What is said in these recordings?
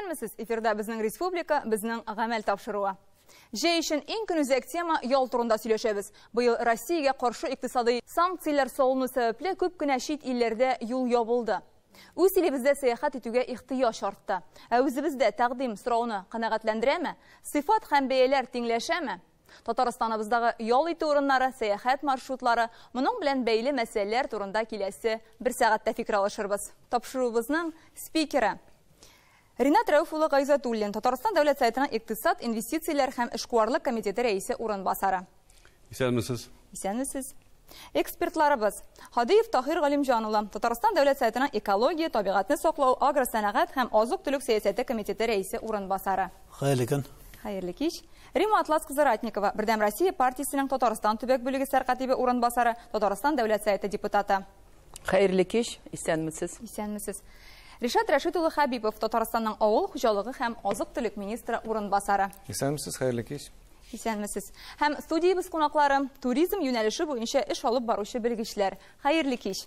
Исәнмесез, эфирда безнең республика, безнең гамәл тапшыруы. Җәй өчен иң көнүзәк тема ял турында сөйләшәбез. Быел Россиягә каршы икътисадый санкцияләр салыну сәбәпле күп кенә чит илләрдә юл ябылды. Үз илебездә сәяхәт итүгә ихтыяҗ артты. Ә үзебездә тәкъдим сорауны канәгатьләндерәме? Сыйфат һәм бәяләр тиңләшәме? Татарстаныбыздагы ял итү урыннары, сәяхәт маршрутлары, моның белән бәйле мәсьәләләр турында киләсе бер сәгатьтә фикер алышырбыз. Тапшыруыбызның спикеры Ринат Рәүф улы Гайзатуллин, Татарстан Дәүләт Советының икътисад, инвестицияләр һәм эшкуарлык комитеты рәисе урынбасары. Исәнмесез. Исәнмесез. Экспертларыбыз Һадиев Таһир Галимҗан улы, Татарстан Дәүләт Советының экология, табигатьне саклау, агросәнәгать һәм азык-төлек сәясәте комитеты рәисе урынбасары. Хәерле көн. Хәерле кич. Римма Атлас кызы Ратникова, Бердәм Россия партиясенең Татарстан төбәк бүлеге сәркатибе урынбасары, Татарстан Дәүләт Советы депутаты. Хәерле кич, исәнмесез. Исәнмесез. Ришат Рәшит улы Хәбипов, Татарстанның авыл хуҗалыгы һәм азык-төлек министры урынбасары. Исәнмесез, хәерле кич. Исәнмесез. Һәм студиябез кунаклары, туризм юнәлеше буенча эш алып баручы белгечләр. Хәерле кич.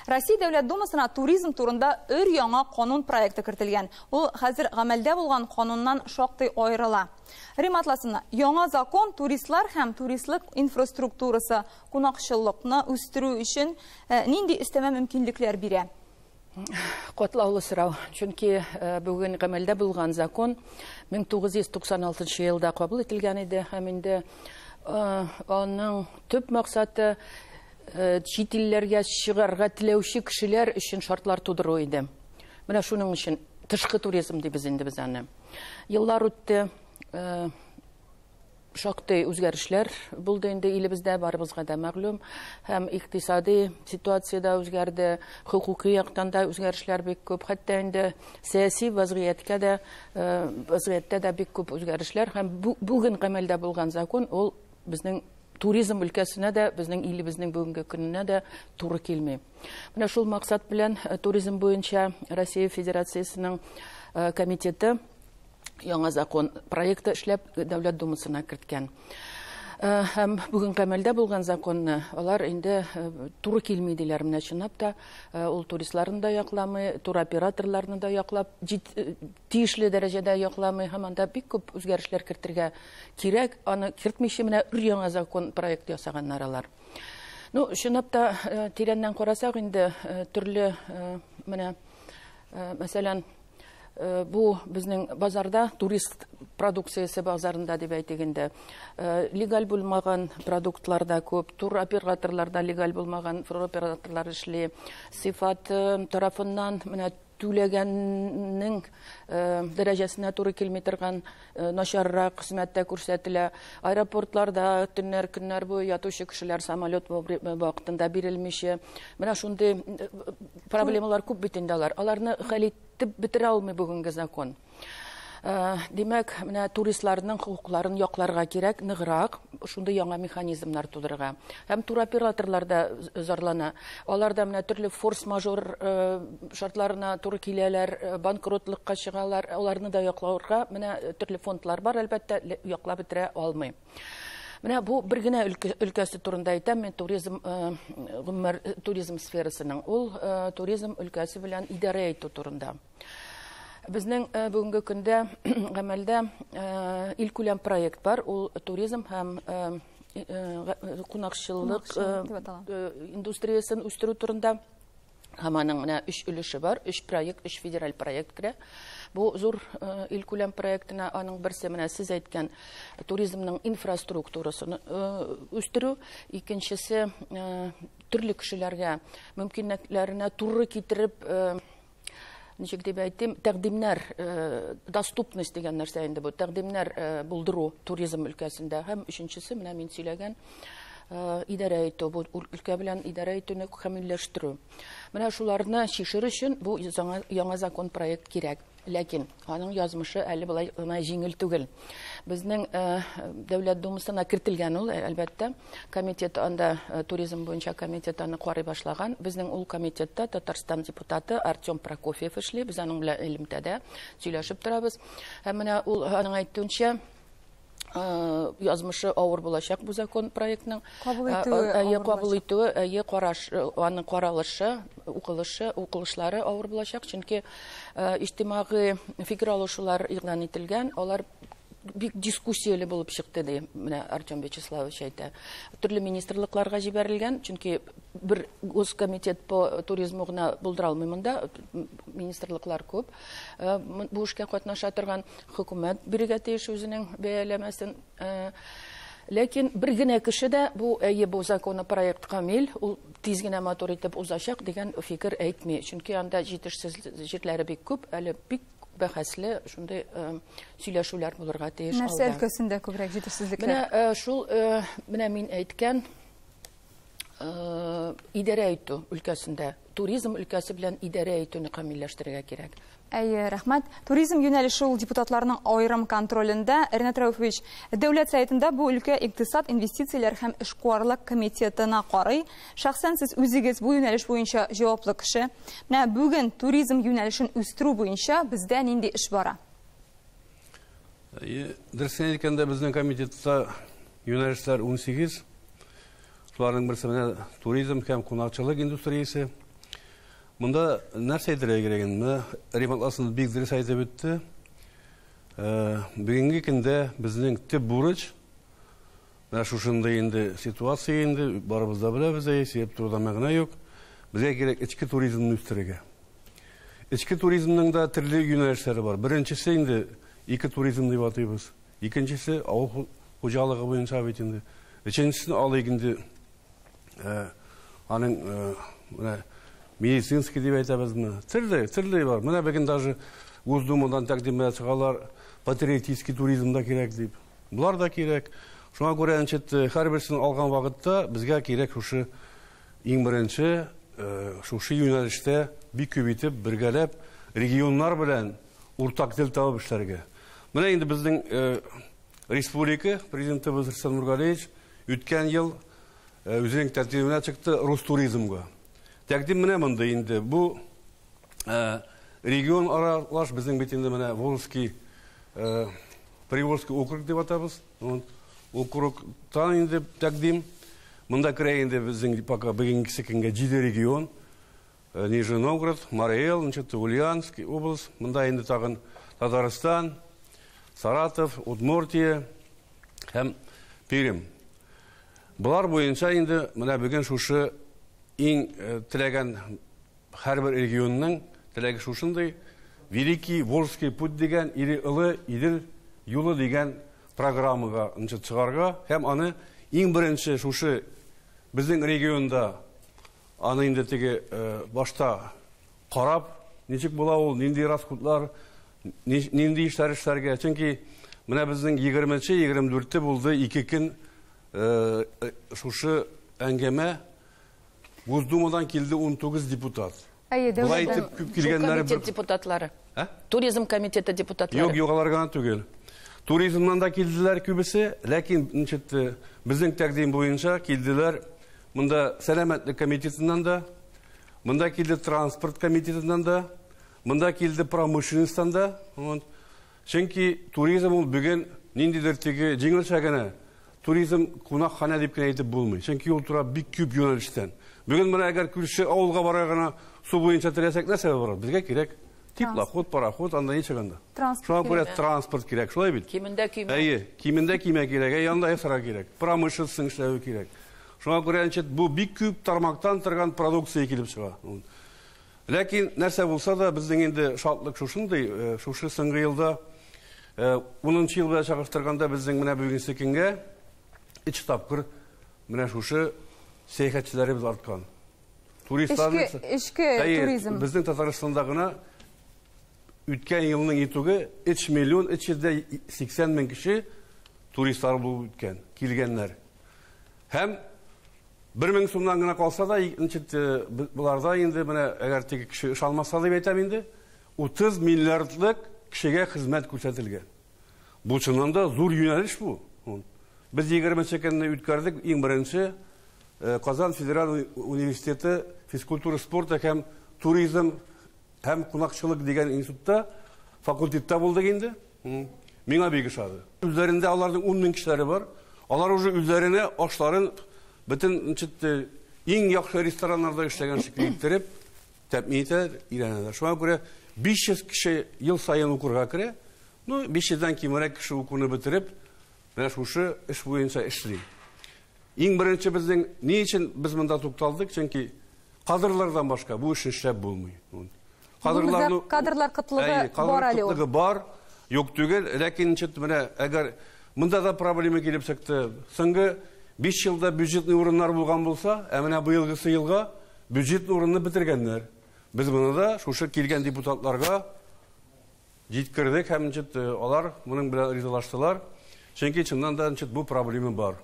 Россия Дәүләт Думасына туризм турында өр яңа канун проекты кертелгән. Ул хәзер гамәлдә булган кануннан шактый аерыла. Римма Атласовна, яңа закон туристлар һәм туристлык инфраструктурасы, кунакчыллыкны үстерү өчен нинди өстәмә мөмкинлекләр бирә? Катлаулы сорау. Чөнки бүген гамәлдә булган закон 1996 елда кабул ителгән иде һәм инде аның төп максаты чит илләргә чыгарга теләүче кешеләр өчен шартлар тудыру иде. Менә шуның өчен тышкы туризм дибез инде без аны. Еллар үтте, шактый үзгәрешләр булды инде илебездә, барыбызга да мәгълүм. Һәм икътисади ситуация да үзгәрде, хокукый яктан да үзгәрешләр бик күп, хәтта инде сәяси вазгыятькә дә, вазгыятьтә дә бик күп үзгәрешләр. Һәм бүген гамәлдә булган закон ул безнең туризм өлкәсенә дә, безнең илебезнең бүгенге көненә дә туры килми. Менә шул максат белән туризм буенча Россия Федерациясенең комитеты яңа закон проекты эшләп Дәүләт Думасына керткән. Һәм бүген гамәлдә булган законны алар инде туры килми диләр. Менә чынлап та ул туристларны да якламый, туроператорларны да яклап, тиешле дәрәҗәдә якламый һәм анда бик күп үзгәрешләр кертергә кирәк. Аны кертмичә менә өр яңа закон проекты ясаганнар алар. Ну, чынлап та тирәннән карасак инде төрле менә, мәсәлән, бу безнең базарда, турист продукциясе базарында дип әйтик инде, легаль булмаган продуктлар да күп, туроператорлар да легаль булмаган туроператорлар эшли. Сыйфат тарафыннан менә түләгәннең дәрәҗәсенә туры килми торган начаррак хезмәттә күрсәтелә. Аэропортларда төннәр, көннәр буе ятучы кешеләр самолет вакытында бирелмичә. Менә шундый проблемалар күп бит инде алар. Аларны хәл итеп бетерә алмый бүгенге закон. Димәк, менә туристларның хокукларын якларга кирәк, ныграк шундый яңа механизмнар тудырырга. Һәм туроператорлар да зарлана. Алар да менә төрле форс-мажор шартларына туры киләләр, банкротлыкка чыгалар. Аларны да якларга менә төрле фондлар бар, әлбәттә, яклап бетерә алмый. Менә бу бер генә өлкәсе турында әйтәм мин, туризм, гомумән, туризм сферасының. Ул туризм өлкәсе белән идарә итү турында. Безнең бүгенге көндә гамәлдә илкүләм проект бар. Ул туризм һәм кунакчыллык индустриясен үстерү турында. Һәм аның менә өч өлеше бар, өч проект, өч федераль проект керә. Бу зур илкүләм проектына аның берсе менә сез әйткән туризмның инфраструктурасын үстерү, икенчесе төрле кешеләргә мөмкинлекләренә туры китереп, ничек дип әйтим, тәкъдимнәр, доступность дигән нәрсә инде бу, тәкъдимнәр булдыру туризм өлкәсендә. Һәм өченчесе менә мин сөйләгән идарә итү, бу өлкә белән идарә итүне камилләштерү. Менә шуларны чишер өчен бу яңа закон проект кирәк. Ләкин аның язмышы әле болай гына җиңел түгел. Безнең Дәүләт Думасына кертелгән ул, әлбәттә, комитет анда, туризм буенча комитет аны карый башлаган. Безнең ул комитетта Татарстан депутаты Артем Прокофьев эшли. Без аның белән элемтәдә сөйләшеп торабыз. Һәм менә ул аның әйтүенчә, Язмышы авыр булачак бу закон проектның. Кабул итүе Әйе, кабул итүе, әйе, караш, аның каралышы, укылышы, укылышлары авыр булачак, чөнки иҗтимагый фикер алышулар игълан ителгән, алар бик дискуссияле булып чыкты, ди, менә Артем Вячеславович әйтә. Төрле министрлыкларга җибәрелгән, чөнки бер госкомитет по туризму гына булдыра алмый монда, министрлыклар күп. Бу эшкә катнаша торган хөкүмәт бирергә тиеш үзенең бәяләмәсен. Ләкин бер генә кеше дә бу, әйе, бу законопроект камил, ул тиз генә матур итеп узачак дигән фикер әйтми. Чөнки анда җитешсез җирләре бик күп, әле бик бәхәсле шундый сөйләшүләр булырга тиеш Нәрсә алда. өлкәсендә күбрәк җитешсезлекләр? Менә шул, менә мин әйткән идарә итү өлкәсендә, туризм өлкәсе белән идарә итүне камилләштерергә кирәк. Әйе, рәхмәт. Туризм юнәлеше ул депутатларның аерым контролендә. Ринат Рәүфович, Дәүләт Советында бу өлкә икътисад, инвестицияләр һәм эшкуарлык комитетына карый. Шәхсән сез үзегез бу юнәлеш буенча җаваплы кеше. Менә бүген туризм юнәлешен үстерү буенча бездә нинди эш бара? Әйе, дөресен әйткәндә, безнең комитетта юнәлешләр 18. Шуларның берсе менә туризм һәм кунакчылык индустриясе. Монда нәрсә әйтергә кирәк инде? Менә Римат Ласынов бик дөрес әйтеп үтте. Бүгенге көндә безнең төп бурыч менә шушындый инде ситуация инде, барыбыз да беләбез, әйе, сөйләп торудан мәгънә юк. Безгә кирәк эчке туризмны үстерергә. Эчке туризмның да төрле юнәлешләре бар. Беренчесе инде экотуризм дип атыйбыз. Икенчесе авыл хуҗалыгы буенча бит инде. Өченчесен алыйк инде, аның, менә медицинский дип әйтәбезме? Төрле, төрле бар. Менә бүген даже Госдумадан тәкъдим белән чыгалар, патриотический туризм да кирәк дип. Булар да кирәк. Шуңа күрә, ничек, һәрберсен алган вакытта безгә кирәк шушы иң беренче, шушы юнәлештә бик күп итеп бергәләп регионнар белән уртак тел табып эшләргә. Менә инде безнең, республика президентыбыз Рөстәм Нургалиевич үткән ел, үзенең тәкъдименә чыкты Ростуризмга. Тәкъдим менә монда инде. Бу, регион аралаш безнең бит инде менә Волжский, Приволжский округ дип атабыз. Округтан инде тәкъдим. Монда керә инде безнең пока бүгенге көнгә 7 регион. Нижний Новгород, Марий Эл, значит, Ульяновский область. Монда инде тагын Татарстан, Саратов, Удмуртия һәм Пермь. Булар буенча инде менә бүген шушы иң теләгән һәрбер регионның теләге шушындый Великий Волжский путь дигән или Олы Идел юлы дигән программага нчы чыгарга һәм аны иң беренче шушы безнең регионда аны инде теге, башта карап, ничек була ул, нинди расходлар, нинди эшләр эшләргә. Чөнки менә безнең егерменче, егерме дүрте булды ике көн, шушы әңгәмә. Госдумадан килде 19 депутат. Әйе, Болай дәүләт итеп күп килгәннәре Комитет бер депутатлары. Ә? Туризм комитеты депутатлары. Юк, юк, алар гына түгел. Туризмнан да килделәр күбесе, ләкин ничек, безнең тәкъдим буенча килделәр. Монда сәламәтлек комитетыннан да, монда килде транспорт комитетыннан да, монда килде промышленностьтан да. Вот. Чөнки туризм ул бүген ниндидер теге җиңелчә генә туризм кунакханә дип кенә әйтеп булмый. Чөнки ул тора бик күп юнәлештән. Бүген менә әгәр күрше авылга бара гына су буенча теләсәк нәрсә бар? Безгә кирәк теплоход, пароход, анда ничек анда? Транспорт Шуңа күрә кирәк. транспорт кирәк, шулай бит? Кимендә көймә. Әйе, кимендә көймә кирәк, әйе, анда ясарга кирәк. Промышленностьның эшләве кирәк. Шуңа күрә ничек бу бик күп тармактан торган продукция килеп чыга. Ләкин нәрсә булса да безнең инде шатлык шушындый, шушы соңгы елда, унынчы ел белән чагыштырганда безнең менә бүгенге көнгә өч тапкыр менә шушы сәяхәтчеләребез арткан. Туристлар Эчке Әйе, туризм. Безнең Татарстанда гына үткән елның итогы өч миллион өч йөз дә сиксән мең кеше туристлар булып үткән, килгәннәр. Һәм бер мең сумнан гына калса да, ничек, буларда инде менә әгәр теге кеше ышанмаса дип әйтәм инде, 30 миллиардлык кешегә хезмәт күрсәтелгән. Бу чыннан да зур юнәлеш бу. Без егерменче көнне үткәрдек иң беренче, Казан федераль университеты физкультура спорта һәм туризм һәм кунакчылык дигән институтта факультетта булдык инде. Миңа бик ошады. Үзләрендә аларның 10 мең кешеләре бар. Алар уже үзләренә ашларын бөтен иң яхшы рестораннарда эшләгән шикелле иттереп тәэмин итәләр, өйрәнәләр. Шуңа күрә 500 кеше ел саен укырга керә. Ну, 500дән кимрәк кеше укуны бетереп, менә шушы эш буенча эшли. Иң беренче безнең ни өчен без монда тукталдык? Чөнки кадрлардан башка бу эшне эшләп булмый. Кадрларны кадрлар кытлыгы бар әле ул. Кытлыгы бар, юк түгел, ләкин ничек менә әгәр монда да проблема килеп чыкты. Соңгы 5 елда бюджетный урыннар булган булса, ә менә быелгысы елга бюджетный урынны бетергәннәр. Без моны да шушы килгән депутатларга җиткердек һәм ничек алар моның белән ризалаштылар. Чөнки чыннан да ничек бу проблема бар.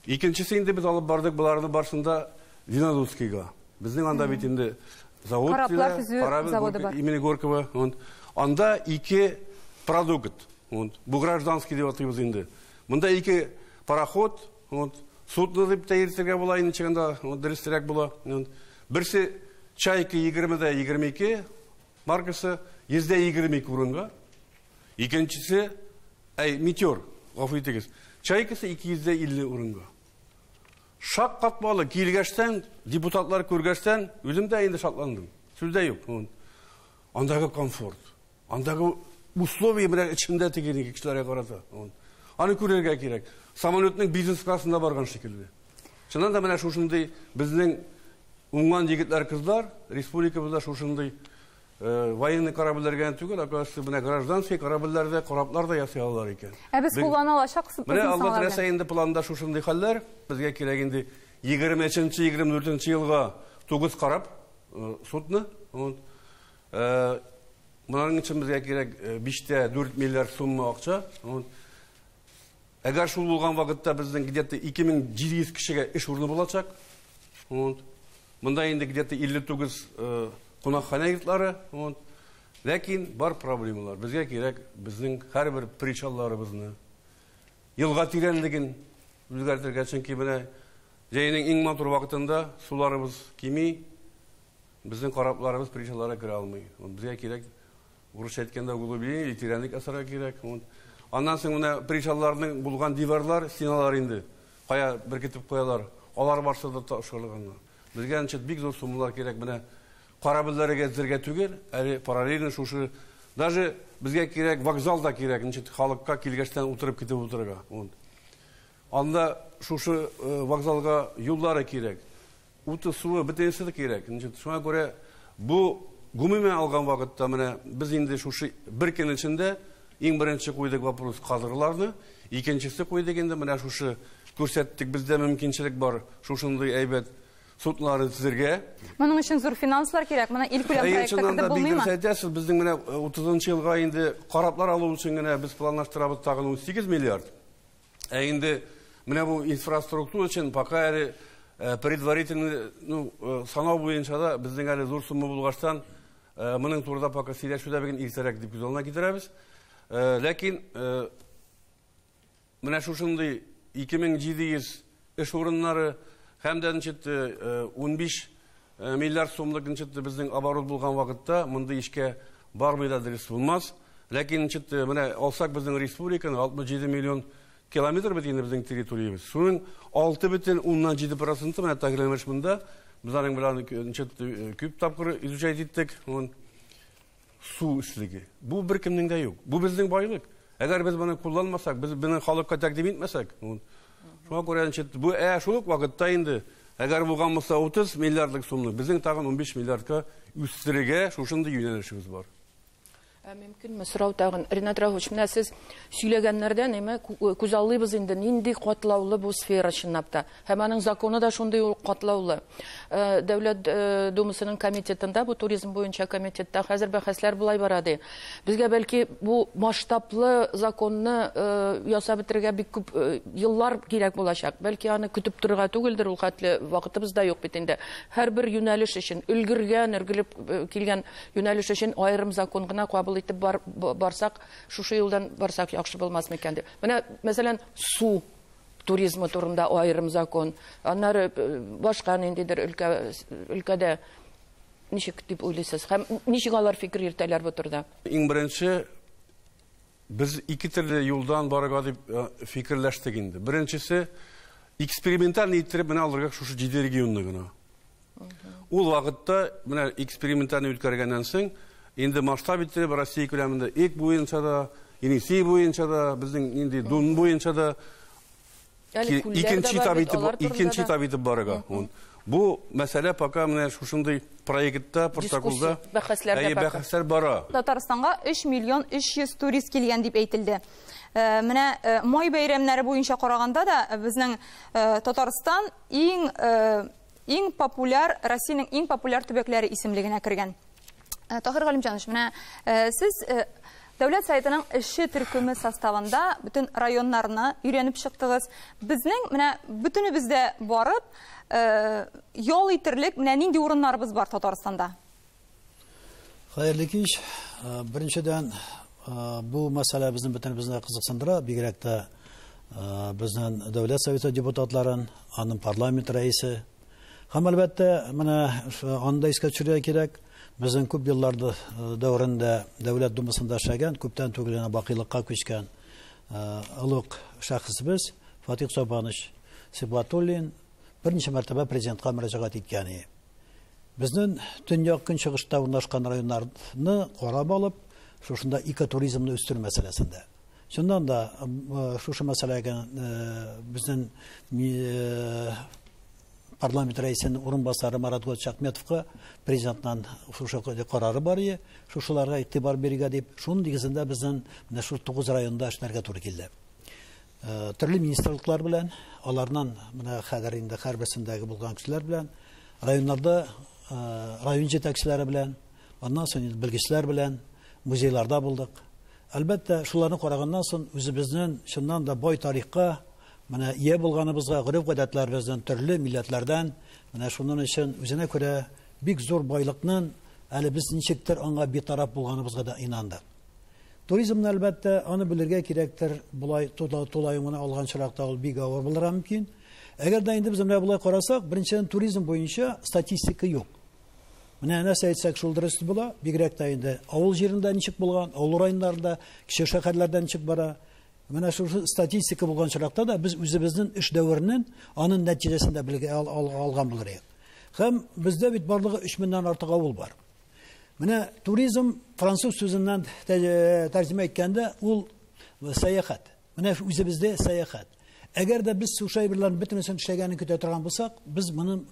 Икенчесе инде без алып бардык буларны барсында Зеленодольскийга. Безнең анда бит инде завод, кораблар төзү заводы бар. Имени Горького. Анда ике продукт. Бу гражданский дип атыйбыз инде. Монда ике пароход, судно дип тә йөртергә була инде чыгында, дөресрәк була. Берсе Чайка 20-22 маркасы 122 урынга. Икенчесе, әй, Метеор, гафу итегез. Чайкасы 250 урынга. Шак катмалы килгәчтән, депутатлар күргәчтән, үзем дә инде шатландым. Сүз дә юк. Андагы комфорт, андагы условия менә эчендә теге кешеләргә карата. Аны күрергә кирәк. Самолетның бизнес классында барган шикелле. Чыннан да менә шушындый безнең уңган егетләр, кызлар республикабызда шушындый военный корабльләргә түгел, оказывается, менә гражданский корабльләрдә, кораблар да ясый алалар икән. Ә без куллана алачакбыз. Менә Алла теләсә инде планда шушындый хәлләр. Безгә кирәк инде 23-24 елга 9 кораб судно. Моның өчен безгә кирәк 5,4 миллиард сумма акча. Әгәр шул булган вакытта безнең где-то 2700 кешегә эш урыны булачак. Монда инде где-то 59 кунакханә йортлары. Ләкин бар проблемалар. Безгә кирәк безнең һәрбер причалларыбызны, елга тирәнлеген үзгәртергә, чөнки менә җәйнең иң матур вакытында суларыбыз кими, безнең корабларыбыз причалларга керә алмый. Безгә кирәк, урысча әйткәндә, углубление, тирәнлек ясарга кирәк. Аннан соң менә причалларның булган диварлар, стеналар инде кая беркетеп куялар, алар барсы да ташкарлыгына. Безгә ничек бик зур суммалар кирәк менә корабльләргә әзергә түгел, әле параллельно шушы даже безгә кирәк вокзал да кирәк, ничек халыкка килгәчтән утырып китеп утырырга. Анда шушы вокзалга юллары кирәк, уты, суы, бөтенесе дә кирәк. Ничек шуңа күрә бу гомумән алган вакытта менә без инде шушы бер көн эчендә иң беренче куйдык вопрос кадрларны, икенчесе куйдык инде менә шушы күрсәттек, бездә мөмкинчелек бар шушындый әйбәт судлары төзергә. Моның өчен зур финанслар кирәк. Моны илкүләм проектка кертеп булмыймы? Әйтәсез, безнең менә 30 елга инде кораблар алу өчен генә без планлаштырабыз тагын 18 миллиард. Ә инде менә бу инфраструктура өчен пока әле предварительный, ну, санау буенча да безнең әле зур сумма булгачтан, моның турында пока сөйләшү дә бүген иртәрәк дип күз алдына китерәбез. Ләкин менә шушындый 2700 эш урыннары һәм дә ничек 15 миллиард сумлык ничек безнең оборот булган вакытта мондый эшкә бармый да дөрес булмас. Ләкин ничек менә алсак безнең республиканы 67 миллион километр бит инде безнең территориябез. Шуның 6,7% менә Тагилмеш монда. Без аның белән ничек күп тапкыр изучать иттек. Су өслеге. Бу бер кемнең дә юк. Бу безнең байлык. Әгәр без моны кулланмасак, без моны халыкка тәкъдим итмәсәк, шуңа күрә ничек бу шул ук вакытта инде әгәр булган булса 30 миллиардлык сумны безнең тагын 15 миллиардка үстерергә шушындый юнәлешебез бар. Мөмкинме сорау тагын, Ринат Рәүфович, менә сез сөйләгәннәрдән әмма күз аллыйбыз инде нинди катлаулы бу сфера чынлап та. Һәм аның законы да шундый ук катлаулы. Дәүләт Думасының комитетында, бу туризм буенча комитетта хәзер бәхәсләр болай бара ди. Безгә бәлки бу масштаблы законны ясап бетерергә бик күп еллар кирәк булачак. Бәлки аны көтеп торырга түгелдер, ул хәтле вакытыбыз да юк бит инде. Һәрбер юнәлеш өчен, өлгергән, өлгереп килгән юнәлеш өчен аерым закон гына кабул итеп барсак, шушы юлдан барсак яхшы булмас микән дип. Менә, мәсәлән, су туризмы турында аерым закон, аннары башка ниндидер өлкәдә ничек дип уйлыйсыз? Һәм ничек алар фикер йөртәләр бу турыда? Иң беренче Без ике төрле юлдан барырга дип фикерләштек инде. Беренчесе, эксперименталь иттереп менә алырга шушы 7 регионны гына. Ул вакытта менә экспериментальне үткәргәннән соң, инде масштаб иттереп Россия күләмендә Эк буенча да, Енисей буенча да, безнең инде Дон буенча да икенче этап итеп барырга. Бу мәсьәлә пока менә шушындый проектта, протоколда бәхәсләр бара. Татарстанга 3 миллион 300 турист килгән дип әйтелде. Менә май бәйрәмнәре буенча караганда да безнең Татарстан иң популяр, Россиянең иң популяр төбәкләре исемлегенә кергән. Таһир Галимҗанович, менә сез Дәүләт Советының эшче төркеме составында бөтен районнарны өйрәнеп чыктыгыз. Безнең менә бөтенебез дә барып, ял итерлек менә нинди урыннарыбыз бар Татарстанда? Хәерле кич. Беренчедән, бу мәсьәлә безнең бөтенебезне кызыксындыра, бигрәк тә безнең Дәүләт Советы депутатларын, аның парламент рәисе. Һәм әлбәттә, менә анда искә төшерергә кирәк. Безнең күп еллар дәверендә Дәүләт Думасында эшләгән, күптән түгел генә бакыйлыкка күчкән олуг шәхесебез Фатих Сабанович Сибгатуллин берничә мәртәбә президентка мөрәҗәгать иткән иде. Безнең төньяк көнчыгышта урнашкан районнарны карап алып, шушында экотуризмны үстерү мәсьәләсендә. Чыннан да шушы мәсьәләгә безнең парламент рәисенең урынбасары Марат Готшахметовка президенттан шушы карары бар иде, шушыларга игътибар бирергә дип, шуның нигезендә безнең менә шул 9 районда эшләргә туры килде. Төрле министрлыклар белән, аларның менә хәзер инде һәрберсендәге булган кешеләр белән, районнарда район җитәкчеләре белән, аннан соң инде белгечләр белән музейларда булдык. Әлбәттә, шуларны караганнан соң үзебезнең чыннан да бай тарихка менә ия булганыбызга, гореф-гадәтләребездән, төрле милләтләрдән, менә шуның өчен үзенә күрә бик зур байлыкның әле без ничектер аңа битараф булганыбызга да инандык. Туризмны әлбәттә, аны белергә кирәктер, болай тулаем гына алган чиракта ул бик авыр булырга мөмкин. Әгәр дә инде без менә болай карасак, беренчедән туризм буенча статистика юк. Менә нәрсә әйтсәк, шул дөрес була, бигрәк тә инде авыл җирендә ничек булган, авыл районнарында, кече шәһәрләрдә ничек бара. Менә шушы статистика булган чиракта да без үзебезнең эш дәверенең аның нәтиҗәсен дә белгә алган булыр идек. Һәм бездә бит барлыгы 3000-нән артык авыл бар. Менә туризм француз сүзеннән тәрҗемә иткәндә ул сәяхәт. Менә үзебездә сәяхәт. Әгәр дә без шушы әйберләрнең бөтенесен эшләгәнен көтә торган булсак, без моның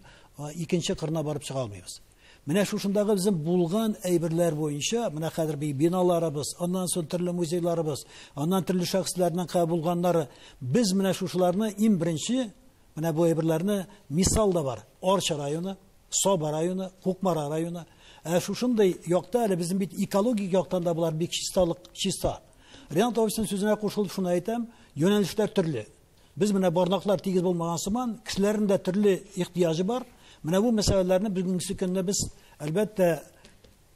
икенче кырына барып чыга алмыйбыз. Менә шушындагы безнең булган әйберләр буенча, менә хәзер биналарыбыз, аннан соң төрле музейларыбыз, аннан төрле шәхесләрнең булганнары, без менә шушыларны иң беренче, менә бу әйберләрне мисал да бар. Арча районы, Саба районы, Кукмара районы. Ә шушындый якта әле безнең бит экологик яктан да болар бик чисталык, чиста. Ринат абыйсының сүзенә кушылып шуны әйтәм, юнәлешләр төрле. Без менә бармаклар тигез булмаган сыман, кешеләрнең дә төрле ихтыяҗы бар. Менә бу мәсьәләләрне бүгенге көндә без әлбәттә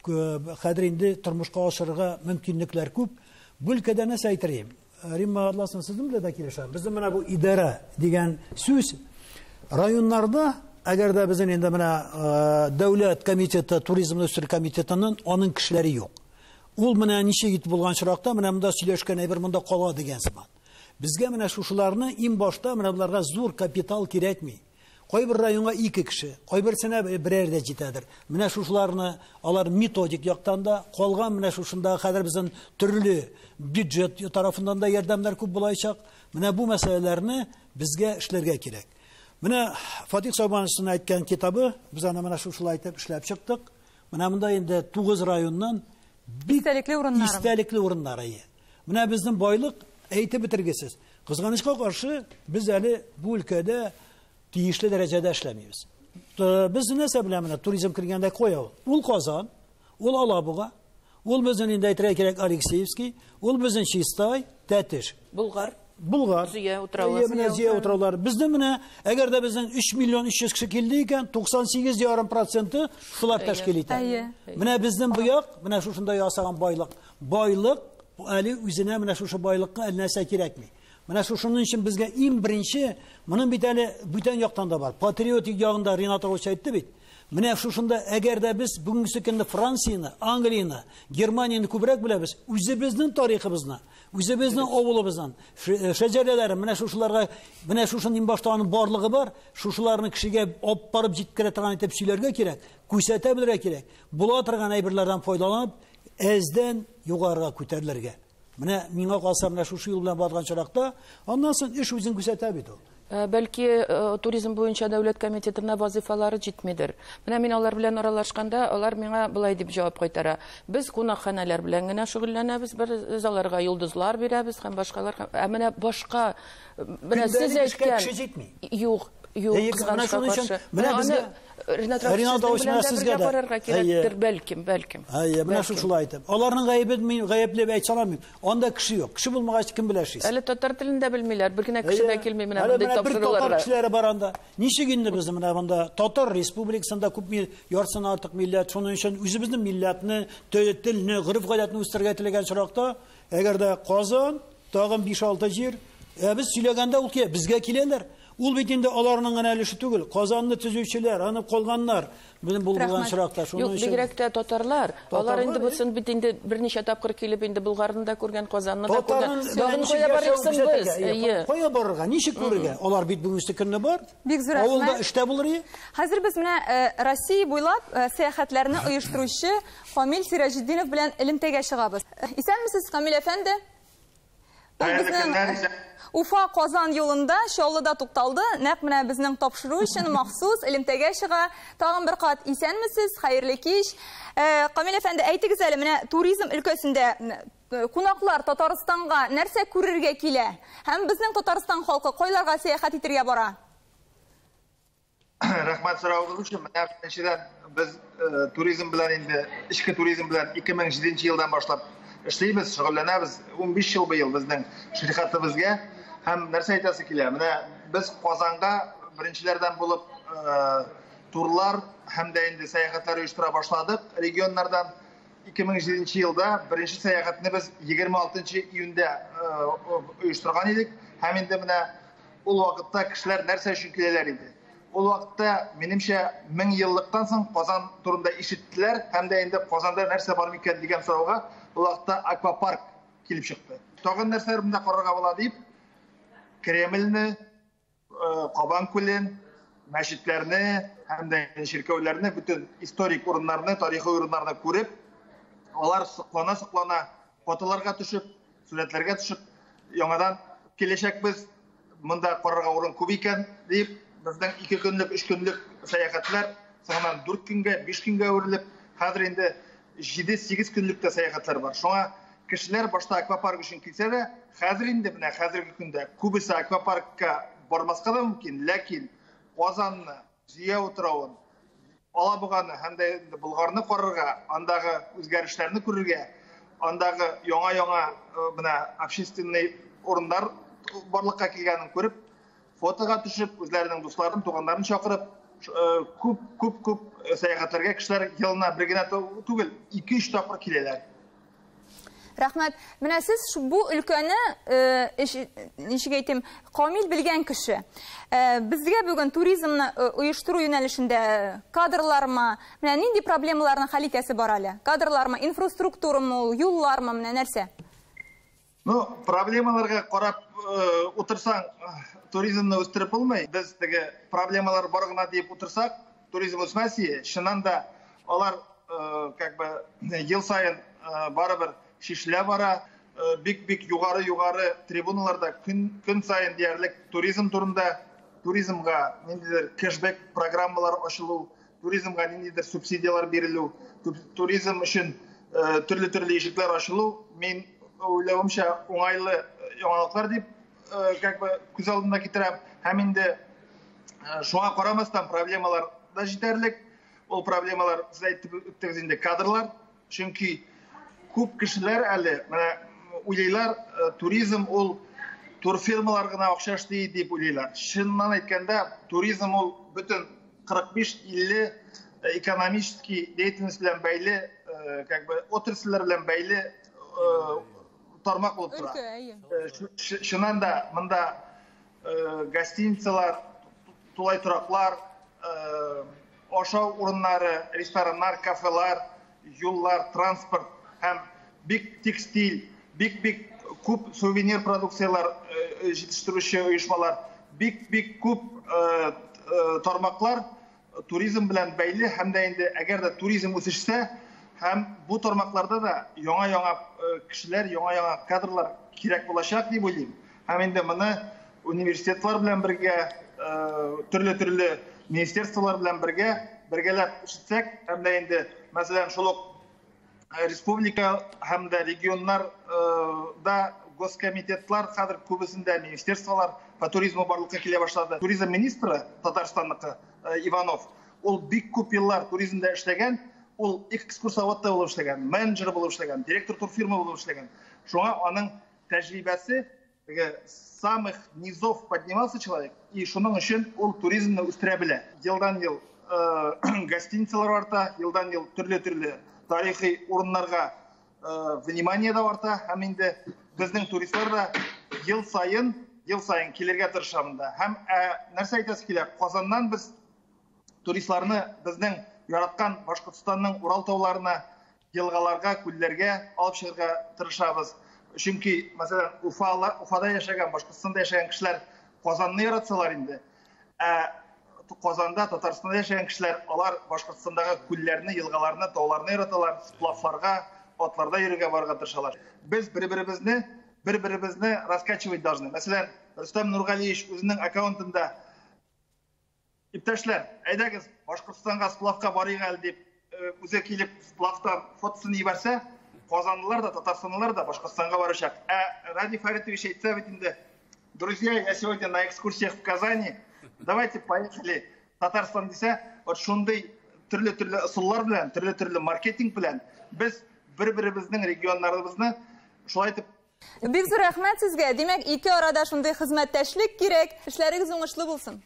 хәзер инде тормышка ашырырга мөмкинлекләр күп. Бу өлкәдә нәрсә әйтер идем? Римма Атласовна, сезнең белән дә килешәм. Безнең менә бу идарә дигән сүз районнарда, әгәр дә безнең инде менә дәүләт комитеты, туризмны үстерү комитетының аның кешеләре юк. Ул менә ничек итеп булган чиракта, менә монда сөйләшкән әйбер монда кала дигән сыман. Безгә менә шушыларны иң башта менә буларга зур капитал кирәкми. Кайбер районга 2 кеше, кайберсенә берәр дә җитәдер. Менә шушыларны алар методик яктан да калган, менә шушында хәзер безнең төрле бюджет тарафыннан да ярдәмнәр күп булачак. Менә бу мәсьәләләрне безгә эшләргә кирәк. Менә Фатих Сабановичның әйткән китабы, без аны менә шушылай итеп эшләп чыктык. Менә монда инде 9 районнан бик истәлекле урыннары. Истәлекле урыннары. Менә безнең байлык әйтеп бетергесез. Кызганычка каршы, без әле бу өлкәдә тиешле дәрәҗәдә эшләмибез. Без нәрсә белән менә туризм кергәндә кая ул? Ул Казан, ул Алабуга, ул безнең инде әйтергә кирәк Алексеевский, ул безнең Чистай, Тәтеш. Булгар. Булгар. Зөя утраулары. Менә Зөя утраулары. Безнең менә, әгәр дә безнең 3 миллион 300 кеше килде икән, 98,5% шулар тәшкил итә. Менә безнең бу як, менә шушында ясаган байлык. Байлык әле үзенә менә шушы байлыкка әле нәрсә кирәкми. Менә шушының өчен безгә иң беренче, моның бит әле бүтән яктан да бар. Патриотик ягында Ринат Агуч әйтте бит. Менә шушында әгәр дә без бүгенге көндә Францияне, Англияне, Германияне күбрәк беләбез, үзебезнең тарихыбызны, үзебезнең авылыбызның шәҗәрәләре, менә шушыларга, менә шушының башта аның барлыгы бар, шушыларны кешегә алып барып җиткерә торган итеп сөйләргә кирәк, күрсәтә белергә кирәк. Була торган әйберләрдән файдаланып, әздән югарыга күтәрелергә. Менә миңа калса, менә шушы юл белән барган чакта, аннан соң эш үзен күрсәтә бит ул. Бәлки туризм буенча дәүләт комитетына вазифалары җитмидер. Менә мин алар белән аралашканда, алар миңа былай дип җавап кайтара. Без кунакханәләр белән генә шөгыльләнәбез, без аларга йолдызлар бирәбез һәм башкалар. Ә менә башка, менә сез әйткән кеше җитми. Юк, юк, кызганычка каршы. Менә безгә Ринат Рафис белән бергә барырга кирәктер, бәлкем, бәлкем. Әйе, менә шулай әйтәм. Аларның гаебен мин гаепләп әйтә алмыйм. Анда кеше юк. Кеше булмагач кем белә шис? Әле татар телен дә белмиләр. Бер генә кеше дә килми менә мондый тапшыруларга. Татар кешеләре бар анда. Ничек инде без менә монда Татар республикасында күп яртысыннан артык милләт, шуның өчен үзебезнең милләтне, телне, гореф-гадәтне үстерергә теләгән чакта, әгәр дә Казан, тагын 5-6 җир, без сөйләгәндә ул безгә киләләр. Ул бит инде аларның гына өлеше түгел. Казанны төзүчеләр, аны калганнар белән булган чиракта шуның өчен. Юк, бигрәк тә татарлар. Алар инде булсын бит инде берничә тапкыр килеп инде Болгарны да күргән, Казанны да күргән. Тагын кая барырсың без? Әйе. Кая барырга, ничек күрергә? Алар бит бүгенге көнне бар. Бик зур рәхмәт. Авылда эштә булыр иде. Хәзер без менә Россия буйлап сәяхәтләрне оештыручы Камил Сираҗетдинов белән элемтәгә чыгабыз. Исәнмесез, Камил әфәнде? Уфа Казан юлында Чаллыда тукталды. Нәкъ менә безнең тапшыру өчен махсус элемтәгә чыга. Тагын бер кат исәнмесез, хәерле кич. Камил әфәнде, әйтегез әле, менә туризм өлкәсендә кунаклар Татарстанга нәрсә күрергә килә? Һәм безнең Татарстан халкы кайларга сәяхәт итәргә бара? Рәхмәт соравыгыз өчен. Менә беренчедән без туризм белән инде, эчке туризм белән 2007 елдан башлап эшлибез, шөгыльләнәбез. 15 ел быел безнең ширкәтебезгә. Һәм нәрсә әйтәсе килә? Менә без Казанга беренчеләрдән булып турлар һәм дә инде сәяхәтләр оештыра башладык регионнардан. 2007 елда беренче сәяхәтне без 26 июньдә оештырган идек. Һәм инде менә ул вакытта кешеләр нәрсә өчен киләләр иде? Ул вакытта, минемчә, 1000 еллыктан соң Казан турында ишеттеләр һәм дә инде Казанда нәрсә бар микән дигән сорауга ул вакытта аквапарк килеп чыкты. Тагын нәрсәләр монда карарга була дип, Кремльне, Кабан күлен, мәчетләрне һәм дә чиркәүләрне, бөтен историк урыннарны, тарихи урыннарны күреп, алар соклана-соклана фотоларга төшеп, сурәтләргә төшеп, яңадан киләчәкбез, монда карарга урын күп икән дип, безнең 2 көнлек, 3 көнлек сәяхәтләр соңыннан 4 көнгә, 5 көнгә әверелеп, хәзер инде 7-8 көнлек тә сәяхәтләр бар. Шуңа кешеләр башта аквапарк өчен килсә дә, хәзер инде менә хәзерге көндә күбесе аквапаркка бармаска да мөмкин, ләкин Казанны, Зөя утравын, Алабуганы һәм дә инде Болгарны карарга, андагы үзгәрешләрне күрергә, андагы яңа-яңа менә общественный урыннар барлыкка килгәнен күреп, фотога төшеп, үзләренең дусларын, туганнарын чакырып, күп-күп-күп сәяхәтләргә кешеләр елына бер генә түгел, 2-3 тапкыр киләләр. Рәхмәт. Менә сез бу өлкәне, ничек әйтим, камил белгән кеше. Безгә бүген туризмны оештыру юнәлешендә кадрлармы, менә нинди проблемаларны хәл итәсе бар әле? Кадрлармы, инфраструктурамы, ул, юллармы, менә нәрсә? Ну, проблемаларга карап утырсаң, туризмны үстереп булмый. Без теге проблемалар бар гына дип утырсак, туризм үсмәс. Чыннан да алар как бы ел сайын барыбер шишлә бара. Бик-бик югары-югары трибуналарда көн сайын диярлек туризм турында, туризмга ниндидер кэшбэк программалар ачылу, туризмга ниндидер субсидиялар бирелү, туризм өчен төрле-төрле ишекләр ачылу, мин уйлавымча, уңайлы яңалыклар дип как бы күз алдына китерәм. Һәм инде шуңа карамастан проблемалар да җитәрлек. Ул проблемалар, сез әйтеп үттегез инде, кадрлар. Чөнки күп кешеләр әле менә уйлыйлар, туризм ул турфирмалар гына акча эшли дип уйлыйлар. Чыннан әйткәндә, туризм ул бөтен 45-50 экономический деятельность белән бәйле, как бы отрасльләр белән бәйле тармак булып тора. Чыннан да монда гостиницалар, тулай тораклар, ашау урыннары, рестораннар, кафелар, юллар, транспорт һәм бик текстиль, бик-бик күп сувенир продукцияләр җитештерүче оешмалар, бик-бик күп тармаклар туризм белән бәйле һәм дә инде әгәр дә туризм үсешсә, һәм бу тармакларда да яңа-яңа кешеләр, яңа-яңа кадрлар кирәк булачак дип уйлыйм. Һәм инде моны университетлар белән бергә, төрле-төрле министерстволар белән бергә бергәләп эшләсәк, һәм дә инде, мәсәлән, шул ук республика һәм дә регионнар да госкомитетлар хәзер күбесендә министерстволар по туризму барлыкка килә башлады. Туризм министры Татарстанныкы Иванов, ул бик күп еллар туризмда эшләгән, ул экскурсовод та булып эшләгән, менеджер булып эшләгән, директор турфирма булып эшләгән. Шуңа аның тәҗрибәсе самых низов поднимался человек, и шуның өчен ул туризмны үстерә белә. Елдан-ел гостиницалар арта, елдан-ел төрле-төрле тарихи урыннарга внимание да арта, һәм инде безнең туристлар да ел саен килергә тырыша монда. Һәм нәрсә әйтәсе килә, Казаннан без туристларны безнең яраткан Башкортстанның Урал тауларына, елгаларга, күлләргә алып чыгарга тырышабыз. Чөнки, мәсәлән, Уфада яшәгән, Башкортстанда яшәгән кешеләр Казанны яратсалар инде, ә Казанда, Татарстанда яшәгән кешеләр, алар Башкортстандагы күлләрне, елгаларны, тауларны яраталар, сплавларга, атларда йөрергә барырга тырышалар. Без бер-беребезне раскачивать должны. Мәсәлән, Рөстәм Нургалиевич үзенең аккаунтында: "Иптәшләр, әйдәгез, Башкортстанга сплавка барыйк әле" дип, үзе килеп сплавтан фотосын җибәрсә, казанлылар да, татарстанлылар да Башкортстанга барачак. Ә Радий Фаритович әйтсә бит инде: "Друзья, я сегодня на экскурсиях в Казани, давайте поехали Татарстан" дисә, вот шундый төрле-төрле ысуллар белән, төрле-төрле маркетинг белән без бер-беребезнең регионнарыбызны шулай итеп. Бик зур рәхмәт сезгә. Димәк, ике арада шундый хезмәттәшлек кирәк. Эшләрегез уңышлы булсын.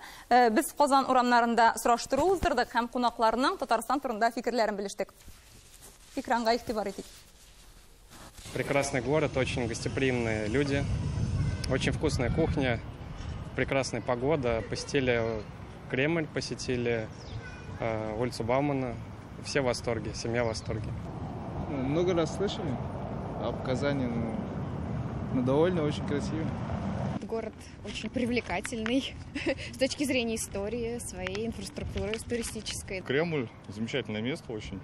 Без Казан урамнарында сораштыру уздырдык һәм кунакларның Татарстан турында фикерләрен белештек. Экранга игътибар итик. Прекрасный город, очень гостеприимные люди, очень вкусная кухня, прекрасная погода. Посетили Кремль, посетили улицу Баумана. Все в восторге, семья в восторге. Много раз слышали об Казани, но довольно, очень красиво. Город очень привлекательный с точки зрения истории, своей инфраструктуры туристической. Кремль – замечательное место, очень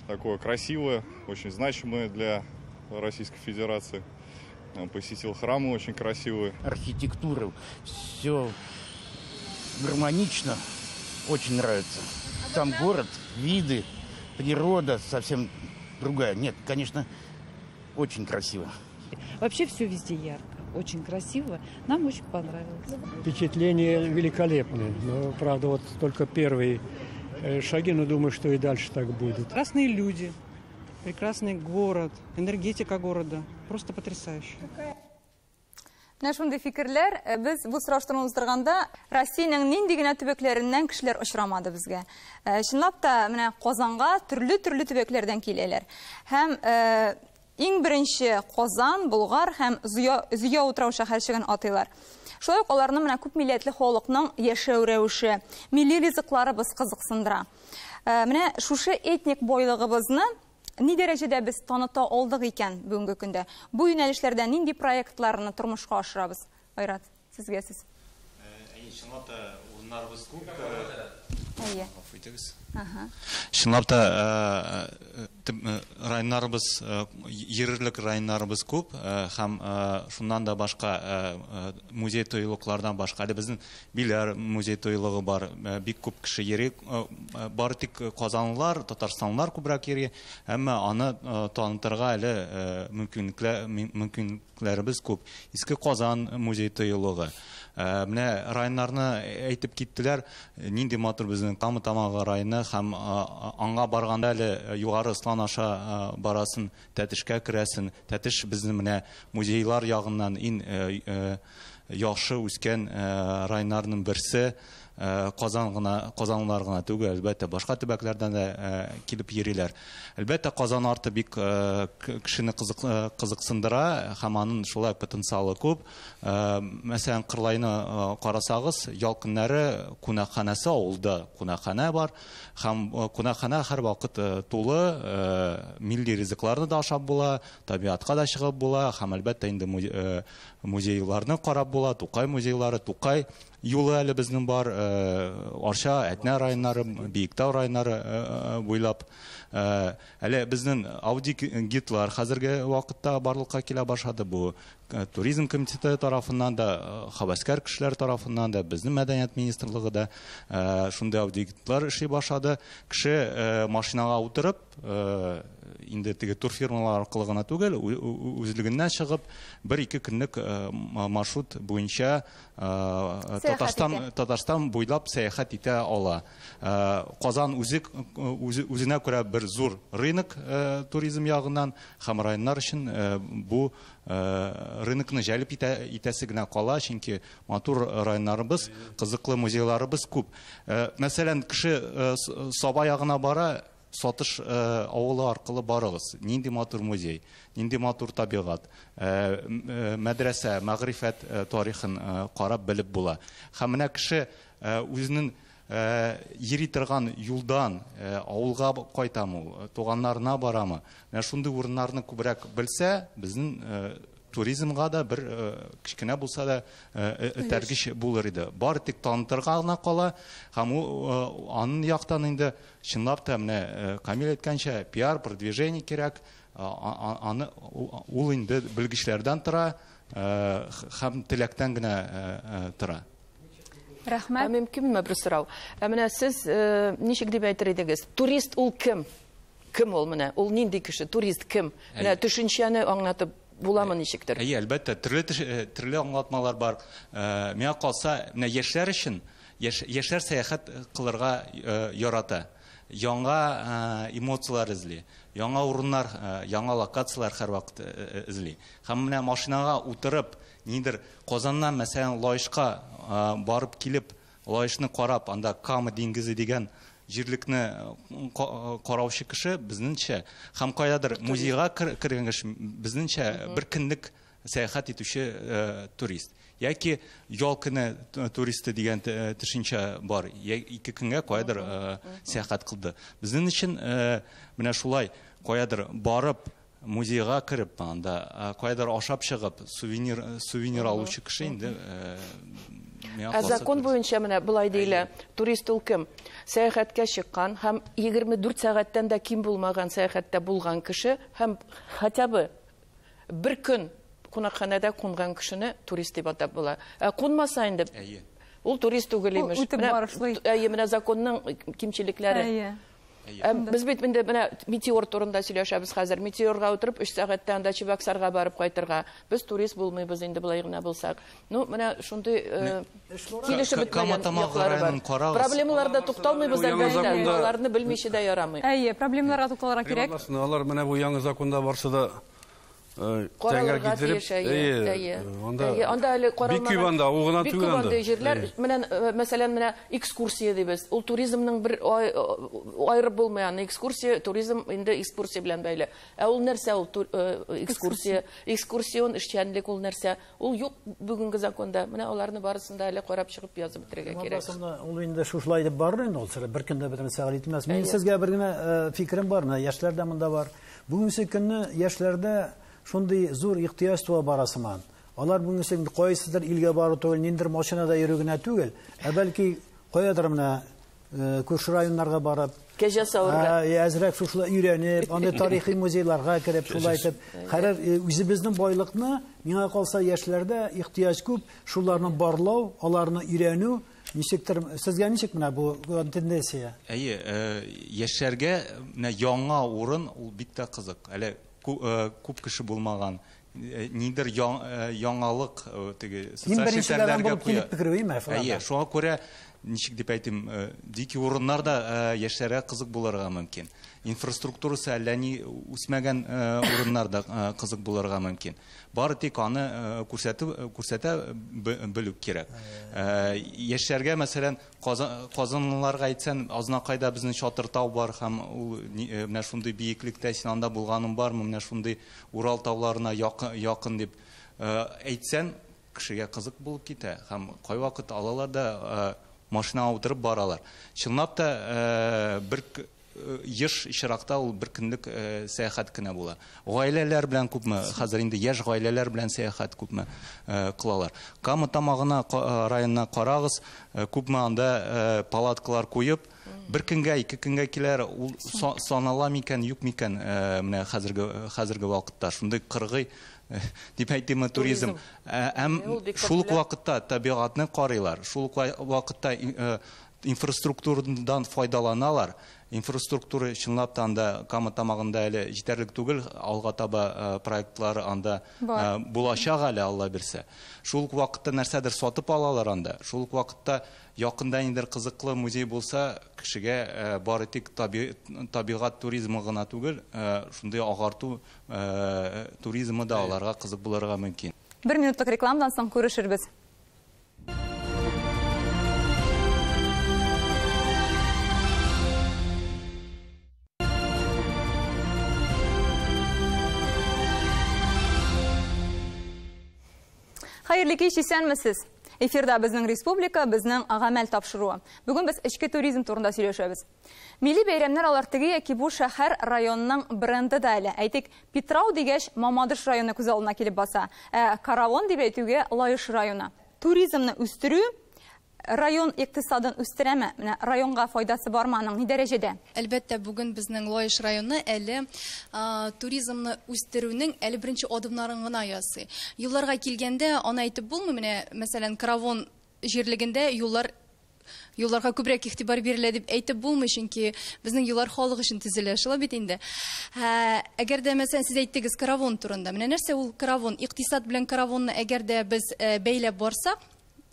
такое красивое, очень значимое для Российской Федерации. Посетил храмы очень красивые. Архитектура, все гармонично, очень нравится. Сам город, виды, природа совсем другая. Нет, конечно, очень красиво. Вообще все везде ярко, очень красиво. Нам очень понравилось. Впечатление великолепное. Но, правда, вот только первые шаги, но думаю, что и дальше так будет. Прекрасные люди, прекрасный город, энергетика города. Просто потрясающе. Менә шундый фикерләр. Без бу сораштыруны уздырганда Россиянең нинди генә төбәкләреннән кешеләр очрамады безгә. Чынлап та, менә Казанга төрле-төрле төбәкләрдән киләләр. Һәм иң беренче Казан, Болгар һәм Зөя утрау шәһәрчеген атыйлар. Шулай ук аларны менә күп милләтле халыкның яшәү рәвеше, милли ризыкларыбыз кызыксындыра. Менә шушы этник байлыгыбызны ни дәрәҗәдә без таныта алдык икән бүгенге көндә? Бу юнәлешләрдә нинди проектларны тормышка ашырабыз? Айрат, сезгә сүз. Әйе, чынлап та урыннарыбыз күп. Әйе. Гафу итегез. Чынлап та районнарыбыз, йөрерлек районнарыбыз күп, һәм шуннан да башка музей тыюлыклардан башка әле безнең Биләр музей тыюлыгы бар, бик күп кеше йөри, бары тик казанлылар, татарстанлылар күбрәк йөри, әмма аны танытырга әле мөмкинлекләребез күп. Иске Казан музей тыюлыгы. Менә районнарны әйтеп киттеләр, нинди матур безнең Кама Тамагы районы, һәм аңа барганда әле Югары Ыслан аша барасын, Тәтешкә керәсен. Тәтеш безнең менә музейлар ягыннан иң яхшы үскән районнарның берсе. Казан гына, казанлылар гына түгел, әлбәттә, башка төбәкләрдән дә килеп йөриләр. Әлбәттә, Казан арты бик кешене кызыксындыра һәм аның шулай потенциалы күп. Мәсәлән, Кырлайны карасагыз, ял көннәре кунакханәсе, авылда кунакханә бар һәм кунакханә һәрвакыт тулы, милли ризыкларны да ашап була, табигатька да чыгып була һәм әлбәттә инде музейларны карап була, Тукай музейлары, Тукай юлы әле безнең бар, Арча, Әтнә районнары, Биектау районнары буйлап. Әле безнең аудиогидлар хәзерге вакытта барлыкка килә башлады. Бу туризм комитеты тарафыннан да, һәвәскәр кешеләр тарафыннан да, безнең мәдәният министрлыгы да шундый аудиогидлар эшли башлады. Кеше машинага утырып, инде теге турфирмалар аркылы гына түгел, үзлегеннән чыгып, бер-ике көнлек маршрут буенча Татарстан буйлап сәяхәт итә ала. Казан үзенә күрә бер зур рынок туризм ягыннан һәм районнар өчен бу рынокны җәлеп итәсе генә кала, чөнки матур районнарыбыз, кызыклы музейларыбыз күп. Мәсәлән, кеше Саба ягына бара, Сатыш авылы аркылы барыгыз. Нинди матур музей, нинди матур табигать, мәдрәсә, мәгърифәт тарихын карап белеп була. Һәм менә кеше үзенең йөри торган юлдан авылга кайтамы ул, туганнарына барамы? Менә шундый урыннарны күбрәк белсә, безнең туризмга да бер кечкенә булса да этәргеч булыр иде. Бары тик танытырга гына кала, һәм ул аның яктан инде чынлап та менә Камил әйткәнчә, пиар, продвижение кирәк. Аны ул инде белгечләрдән тора һәм теләктән генә тора. Рәхмәт. Мөмкинме бер сорау? Ә менә сез ничек дип әйтер идегез? Турист ул кем? Кем ул менә? Ул нинди кеше? Турист кем? Менә төшенчәне аңлатып буламы ничектер? Әйе, әлбәттә, төрле аңлатмалар бар. Миңа калса, менә яшьләр өчен, яшьләр сәяхәт кылырга ярата. Яңа эмоцияләр эзли, яңа урыннар, яңа локацияләр һәрвакыт эзли. Һәм менә машинага утырып, нидер Казаннан, мәсәлән, Лаешка барып килеп, Лаешны карап, анда Кама диңгезе дигән җирлекне караучы кеше безнеңчә һәм каядыр музейга кергән кеше безнеңчә бер көнлек сәяхәт итүче турист. Яки ял көне туристы дигән төшенчә бар. Ике көнгә каядыр сәяхәт кылды. Безнең өчен менә шулай каядыр барып музейга кереп, анда каядыр ашап чыгып, сувенир алучы кеше инде. Ә закон буенча менә болай диелә: турист ул кем? Сәяхәткә чыккан һәм 24 сәгатьтән дә ким булмаган сәяхәттә булган кеше һәм хотя бы бер көн кунакханәдә кунган кешене турист дип атап була. Ә кунмаса инде ул турист түгел имеш. Әйе, менә законның кимчелекләре. Без бит инде менә метеор турында сөйләшәбез хәзер. Метеорга утырып 3 сәгатьтә анда Чебоксарга барып кайтырга. Без турист булмыйбыз инде болай гына булсак. Ну, менә шундый килешеп бетмәгән яклары бар. Проблемаларда тукталмыйбыз әлбәттә, аларны белмичә дә ярамый. Әйе, проблемаларга тукталырга кирәк. Алар менә бу яңа законда барсы да каралырга тиеш, әйе. Анда әле каралмаган. Бик күп анда җирләр. Менә, мәсәлән, менә экскурсия дибез. Ул туризмның бер айырып булмый аны. Экскурсия, туризм инде экскурсия белән бәйле. Ә ул нәрсә ул экскурсия? Экскурсион эшчәнлек ул нәрсә? Ул юк бүгенге законда. Менә аларны барысын да әле карап чыгып язып бетерергә кирәк. Ул инде шушылай дип барыр инде ул сыра. Бер көндә бөтен сәгать итмәс. Мин сезгә бер генә фикерем бар. Менә яшьләр дә монда бар. Бүгенге көнне яшьләрдә шундый зур ихтыяҗ туа бара сыман. Алар бүгенге көндә кайсыдыр илгә бару түгел, ниндер машинада йөрү генә түгел, ә бәлки каядыр менә күрше районнарга барып, кәҗә савырга, әзрәк шушылай өйрәнеп, анда тарихи музейларга кереп, шулай итеп, хәзер үзебезнең байлыкны, миңа калса, яшьләрдә ихтыяҗ күп, шуларны барлау, аларны өйрәнү. Ничектер, сезгә ничек менә бу тенденция? Әйе, яшьләргә менә яңа урын ул бик тә кызык. Әле күп кеше булмаган, нидер яңалык теге социаль челтәрләргә куя. Әйе, шуңа күрә ничек дип әйтим, дикий урыннар да яшьләргә кызык булырга мөмкин. Инфраструктурасы әллә ни үсмәгән урыннар да кызык булырга мөмкин. Бары тик аны күрсәтү күрсәтә белү кирәк. Яшьләргә, мәсәлән, Казанлыларга әйтсәң, Азнакайда безнең Чатыр тау бар һәм ул менә шундый биеклектә, син анда булганың бармы, менә шундый Урал тауларына якын дип әйтсәң, кешегә кызык булып китә һәм кайвакыт алалар да машинага утырып баралар. Чынлап та бер еш очракта ул бер көнлек сәяхәт кенә була. Гаиләләр белән күпме, хәзер инде яшь гаиләләр белән сәяхәт күпме кылалар. Кама Тамагына районына карагыз, күпме анда палаткалар куеп, бер көнгә, ике көнгә киләр, ул санала микән, юк микән, менә хәзерге вакытта шундый кыргый дип әйтимме туризм. Әм шул ук вакытта табигатьне карыйлар, шул ук вакытта инфраструктурадан файдаланалар. Инфраструктура чынлап та анда Кама Тамагында әле җитәрлек түгел, алга таба проектлар анда булачак әле, Алла бирсә. Шул ук вакытта нәрсәдер сатып алалар анда. Шул ук вакытта якында ниндидер кызыклы музей булса, кешегә бары тик табигать туризмы гына түгел, шундый агарту туризмы да аларга кызык булырга мөмкин. Бер минутлык рекламадан соң күрешербез. Хәерле кич, исәнмесез. Эфирда безнең республика, безнең гамәл тапшыруы. Бүген без эчке туризм турында сөйләшәбез. Милли бәйрәмнәр алар теге яки бу шәһәр районының бренды да әле. Әйтик, Питрау дигәч, Мамадыш районы күз алдына килеп баса. Ә Каравон дип әйтүгә Лаеш районы. Туризмны үстерү район икътисадын үстерәме? Менә районга файдасы бармы аның, ни дәрәҗәдә? Әлбәттә, бүген безнең Лаеш районы әле туризмны үстерүнең әле беренче адымнарын гына ясый. Юлларга килгәндә, аны әйтеп булмый, менә, мәсәлән, Каравон җирлегендә юлларга күбрәк игътибар бирелә дип әйтеп булмый, чөнки безнең юллар халык өчен төзелә, шулай бит инде. Әгәр дә, мәсәлән, сез әйттегез Каравон турында. Менә нәрсә ул Каравон? Икътисад белән Каравонны әгәр дә без бәйләп барсак,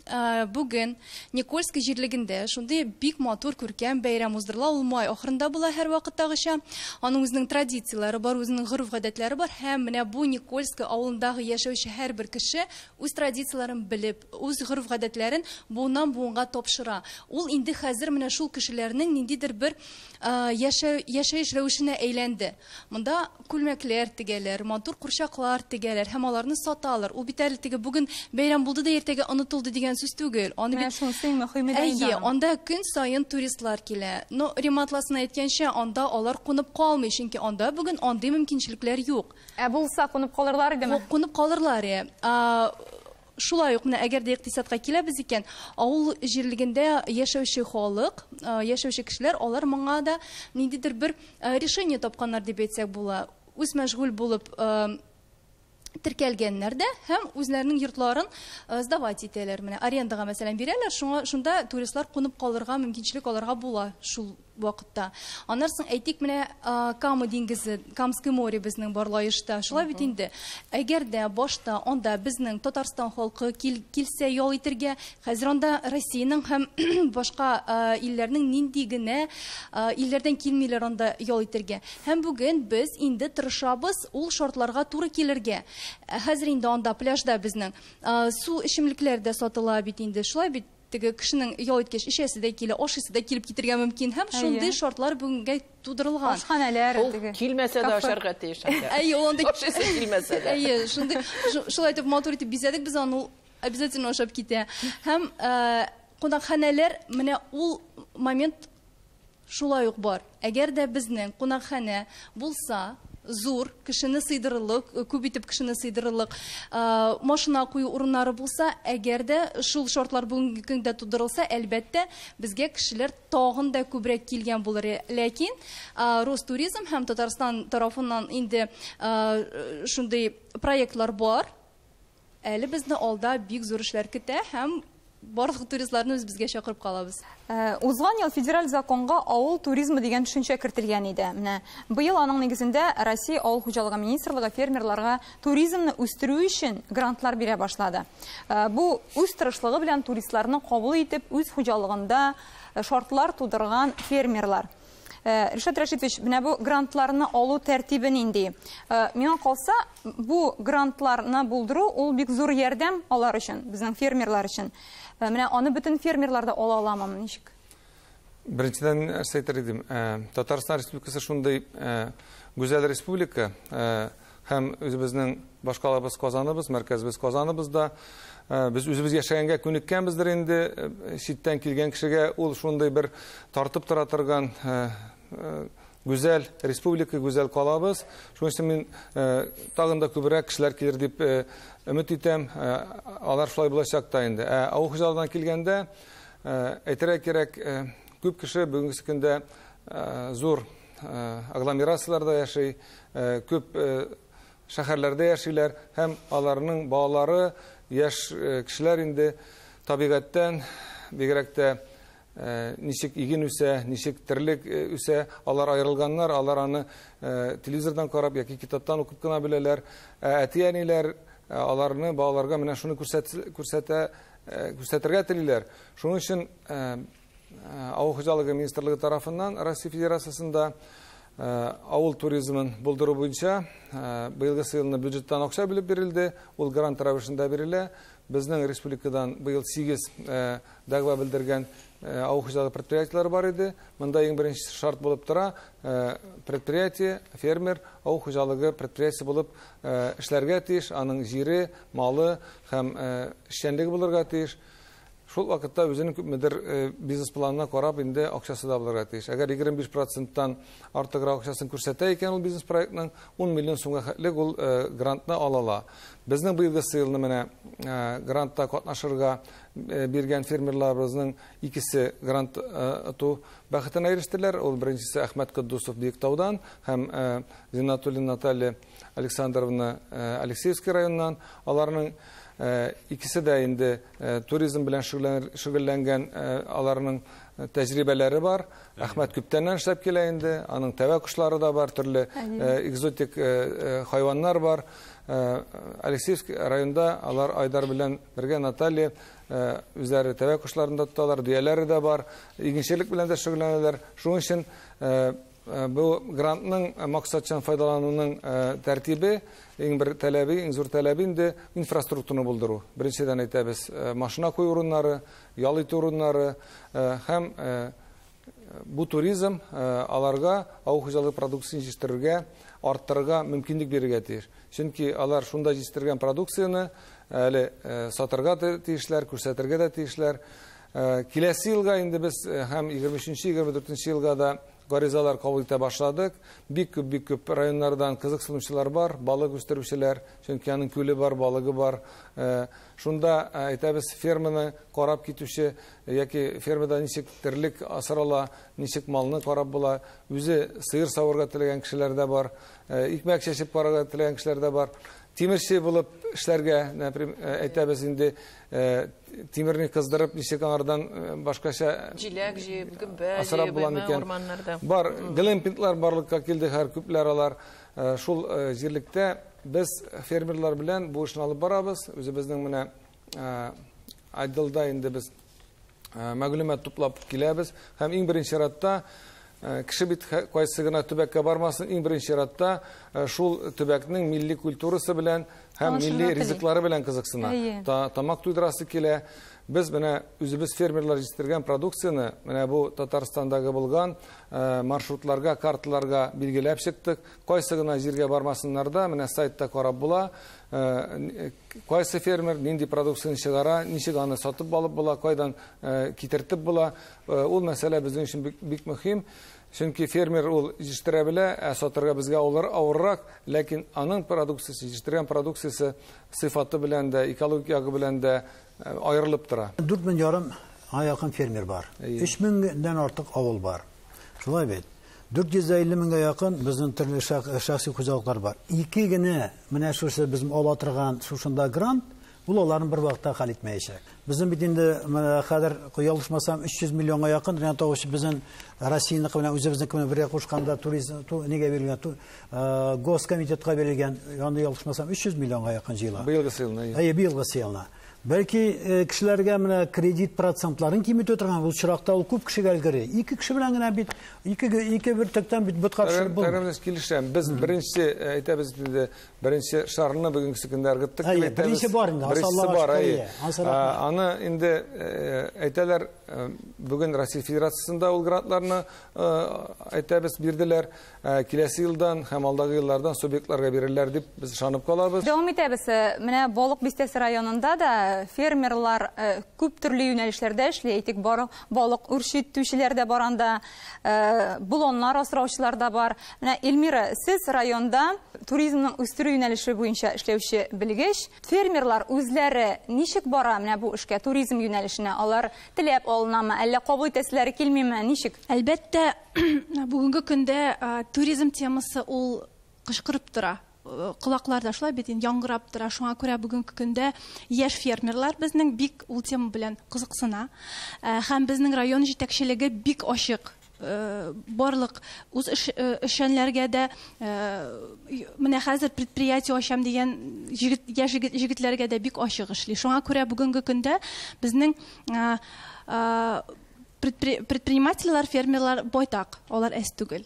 бүген Никольский җирлегендә шундый бик матур күркәм бәйрәм уздырыла. Ул май ахырында була һәр вакыттагыча. Аның үзенең традицияләре бар, үзенең гореф-гадәтләре бар һәм менә бу Никольский авылындагы яшәүче һәрбер кеше үз традицияләрен белеп, үз гореф-гадәтләрен буыннан буынга тапшыра. Ул инде хәзер менә шул кешеләрнең ниндидер бер яшәеш рәвешенә әйләнде. Монда күлмәкләр тегәләр, матур курчаклар тегәләр һәм аларны саталар. Ул бит әле теге бүген бәйрәм булды да иртәгә онытылды дигән сүз түгел. Аны бит шунысы иң мөһиме дә инде Әйе, аның. анда көн саен туристлар килә. Но Римма Атласовна әйткәнчә, анда алар кунып калмый, чөнки анда бүген андый мөмкинчелекләр юк. Ә булса кунып калырлар идеме? Кунып калырлар, ә. Шулай ук менә әгәр дә икътисадка киләбез икән, авыл җирлегендә яшәүче халык, яшәүче кешеләр, алар моңа да ниндидер бер решение тапканнар дип әйтсәк була. Үз мәшгуль булып теркәлгәннәр дә һәм үзләренең йортларын сдавать итәләр. Менә арендага, мәсәлән, бирәләр, шунда туристлар кунып калырга мөмкинчелек аларга була шул вакытта. Аннан соң әйтик, менә Кама диңгезе, Камское море безнең бар Лаешта. Шулай бит инде. Әгәр дә башта анда безнең Татарстан халкы килсә ял итергә, хәзер анда Россиянең һәм башка илләрнең нинди генә илләрдән килмиләр анда ял итергә. Һәм бүген без инде тырышабыз ул шартларга туры килергә. Хәзер инде анда пляжда безнең су эчемлекләр дә сатыла бит инде. Шулай бит, теге кешенең ял иткәч эчәсе дә килә, ашыйсы да килеп китергә мөмкин. Һәм шундый шартлар бүгенгә тудырылган. Ашханәләр, Ул теге килмәсә дә кафе. ашарга тиеш анда. Әйе, ул анда Ашыйсы килмәсә дә. Әйе, шулай итеп матур итеп бизәдек без аны, ул обязательно ашап китә. Һәм кунакханәләр, менә ул момент шулай ук бар. Әгәр дә безнең кунакханә булса, зур, кешене сыйдырырлык, күп итеп кешене сыйдырырлык, машина кую урыннары булса, әгәр дә шул шартлар бүгенге көндә тудырылса, әлбәттә, безгә кешеләр тагын да күбрәк килгән булыр. Ләкин Ростуризм һәм Татарстан тарафыннан инде шундый проектлар бар. Әле безне алда бик зур эшләр көтә һәм Барлык туристларны үзебезгә чакырып калабыз. Узган ел федераль законга авыл туризмы дигән төшенчә кертелгән иде. Менә быел аның нигезендә Россия авыл хуҗалыгы министрлыгы фермерларга туризмны үстерү өчен грантлар бирә башлады. Бу үз тырышлыгы белән туристларны кабул итеп, үз хуҗалыгында шартлар тудырган фермерлар. Ришат Рәшитович, менә бу грантларны алу тәртибе нинди? Миңа калса, бу грантларны булдыру ул бик зур ярдәм алар өчен, безнең фермерлар өчен. Менә аны бөтен фермерлар да ала аламы, ничек? Беренчедән нәрсә әйтер идем, Татарстан Республикасы шундый гүзәл республика, һәм үзебезнең башкалабыз Казаныбыз, мәркәзебез Казаныбыз да, без үзебез яшәгәнгә күнеккәнбездер инде, читтән килгән кешегә ул шундый бер тартып тора торган гүзәл республика, гүзәл калабыз. Шуның өчен мин тагын да күбрәк кешеләр килер дип өмет итәм. Алар шулай булачак та инде. Ә авыл хуҗалыгыннан килгәндә, әйтергә кирәк, күп кеше бүгенге көндә зур агломерацияләрдә яши, күп шәһәрләрдә яшиләр һәм аларның балалары, яшь кешеләр инде табигатьтән бигрәк тә ничек иген үсә, ничек терлек үсә, алар аерылганнар, алар аны телевизордан карап яки китаптан укып кына беләләр. Әти-әниләр аларны балаларга менә шуны күрсәтергә телиләр. Шуның өчен Авыл хуҗалыгы министрлыгы тарафыннан Россия Федерациясендә авыл туризмын булдыру буенча быелгы елны бюджеттан акча бүлеп бирелде, ул грант рәвешендә бирелә. Безнең республикадан быел 8 дәгъва белдергән авыл хуҗалыгы предприятиеләре бар иде. Монда иң беренче шарт булып тора, предприятие, фермер авыл хуҗалыгы предприятиесе булып эшләргә тиеш, аның җире, малы һәм эшчәнлеге булырга тиеш. Шул вакытта үзенең күпмедер бизнес-планына карап инде акчасы да булырга тиеш. Әгәр 25%-тан артыграк акчасын күрсәтә икән ул бизнес-проектның, 10 миллион сумга хәтлек ул грантны ала ала. Безнең быелгы елны менә грантта катнашырга биргән фермерларыбызның икесе грант оту бәхетенә ирештеләр. Ул беренчесе Әхмәт Куддусов Биектаудан һәм Зиннатуллина Наталья Александровна Алексеевский районыннан. Аларның икесе дә инде туризм белән шөгыльләнгән, аларның тәҗрибәләре бар. Әхмәт күптәннән эшләп килә инде, аның тәвә кошлары да бар, төрле экзотик хайваннар бар. Алексеевский районда алар Айдар белән бергә Наталья үзләре тәвә кошларын да тоталар, дөяләре дә бар, игенчелек белән дә шөгыльләнәләр. Шуның өчен бу грантның максатчан файдалануның тәртибе, иң бер таләбе, иң зур таләбе инде инфраструктураны булдыру. Беренчедән әйтәбез, машина кую урыннары, ял итү урыннары һәм бу туризм аларга авыл хуҗалыгы продукциясен җитештерергә, арттырырга мөмкинлек бирергә тиеш. Чөнки алар шунда җитештергән продукцияне әле сатырга тиешләр, күрсәтергә дә тиешләр. Киләсе елга инде без һәм 23-24 елга да гаризалар кабул итә башладык. Бик күп, бик күп районнардан кызыксынучылар бар, балык үстерүчеләр, чөнки аның күле бар, балыгы бар. Шунда әйтәбез, ферманы карап китүче яки фермада ничек терлек асрала, ничек малны карап була, үзе сыер савырга теләгән кешеләр дә бар, икмәк чәчеп карарга теләгән кешеләр дә бар. Тимерче булып эшләргә, например, әйтәбез инде, тимерне кыздырып, ничек аңардан башкача җиләк җыеп, гөмбә асрап җыеп, була микән? урманнарда. Бар, глэмпинглар барлыкка килде, һәр күпләр алар. Шул җирлектә без фермерлар белән бу эшне алып барабыз. Үзебезнең менә отделда инде без мәгълүмат туплап киләбез. Һәм иң беренче чиратта кеше бит кайсы гына төбәккә бармасын, иң беренче чиратта шул төбәкнең милли культурасы белән һәм Танышырга милли тели. ризыклары белән кызыксына. Тамак туйдырасы килә. Без менә үзебез фермерлар җитештергән продукцияне менә бу Татарстандагы булган маршрутларга, карталарга билгеләп чыктык. Кайсы гына җиргә бармасыннар да, менә сайтта карап була. Кайсы фермер нинди продукцияне чыгара, ничек аны сатып алып була, кайдан китертеп була. Ул мәсьәлә безнең өчен бик, бик мөһим. Чөнки фермер ул җитештерә белә, ә сатырга безгә авыррак, ләкин аның продукциясе, җитештергән продукциясе сыйфаты белән дә, экологик ягы белән дә аерылып тора. Дүрт мең ярым якын фермер бар. Өч меңдән артык авыл бар. Шулай бит. 450 меңгә якын безнең төрле шәхси хуҗалыклар бар. Ике генә менә шушы без ала торган шушында грант Ул аларны бер вакытта хәл итмәячәк. Безнең бит инде менә хәзер ялгышмасам 300 миллионга якын Ренат Агыч безнең Россиянеке белән үзебезнеке белән бергә кушканда туризм нигә бирелгән, госкомитетка бирелгән, анда ялгышмасам 300 миллионга якын җыела. Быелгы елны. Әйе, быелгы елны. Бәлки кешеләргә менә кредит процентларын киметә торган ул чиракта ул күп кешегә өлгерә. Ике кеше белән генә бит ике бөртектән бит ботка төшереп булмый. Тәгәрмәч килешәм. Без беренче әйтәбез инде, беренче шарны бүгенге көндә ыргыттык дип әйтәбез. Беренче бар инде, беренчесе бар, әйе. Аны инде әйтәләр, бүген Россия Федерациясендә ул грантларны әйтәбез бирделәр. Киләсе елдан һәм алдагы еллардан субъектларга биреләр дип без ышанып калабыз. Дәвам итәбез. Менә Балык бистәсе районында да фермерлар күп төрле юнәлешләрдә эшли. Әйтик, балык үрчетүчеләр дә бар анда, болоннар асраучылар да бар. Менә Эльмира, сез районда туризмның үстерү юнәлеше буенча эшләүче белгеч. Фермерлар үзләре ничек бара менә бу эшкә, туризм юнәлешенә? Алар теләп алынамы, әллә кабул итәселәре килмиме, ничек? Әлбәттә, бүгенге көндә туризм темасы ул кычкырып тора. Колакларда шулай бит инде яңгырап тора. Шуңа күрә бүгенге көндә яшь фермерлар безнең бик ул тема белән кызыксына. Һәм безнең район җитәкчелеге бик ачык. Барлык үз эшчәннәргә дә, менә хәзер предприятие ачам дигән яшь җегетләргә дә бик ачык эшли. Шуңа күрә бүгенге көндә безнең предпринимательләр, фермерлар байтак, алар әз түгел.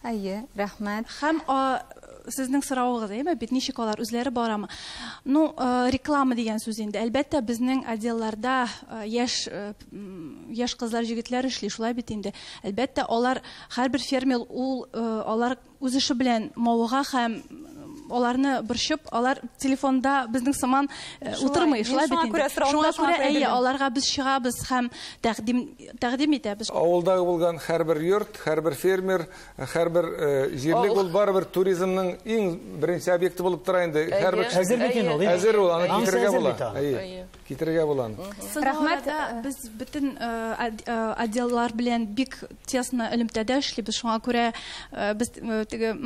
Әйе, рәхмәт. Һәм сезнең соравыгыз, әйеме бит, ничек алар үзләре барамы? Ну, реклама дигән сүз инде. Әлбәттә, безнең отделларда яшь кызлар, җегетләр эшли, шулай бит инде. Әлбәттә, алар һәрбер фермер ул алар үз эше белән мавыга һәм аларны борчып, алар телефонда безнең сыман утырмый, шулай бит инде. Шуңа күрә, әйе, аларга без чыгабыз һәм тәкъдим итәбез. Авылдагы булган һәрбер йорт, һәрбер фермер, һәрбер җирлек ул барыбер туризмның иң беренче объекты булып тора инде. Һәрбер әзер бит инде ул. Әзер ул, аны китерергә була. Әйе, китерергә була. Рәхмәт. Без бөтен отделлар белән бик тесно элемтәдә эшлибез. Шуңа күрә без теге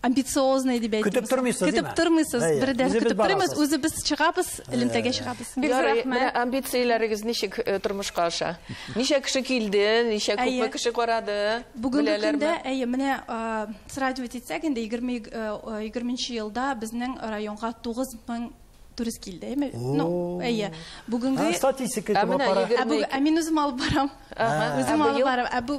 амбициозный дип әйтәбез. Көтеп тормыйсыз, көтеп тормыйсыз, бердән көтеп тормыйсыз, үзебез чыгабыз, элемтәгә чыгабыз. Ярый, менә амбицияләрегез ничек тормышка аша? Ничә кеше килде, ничә күпме кеше карады? Бүгенге көндә, әйе, менә сравнивать итсәк, инде 20 елда безнең районга 9000 турист килде, әйеме? Ну, әйе. Бүгенге статистика кем апара? Ә мин үзем алып барам. Үзем алып барам. Ә бу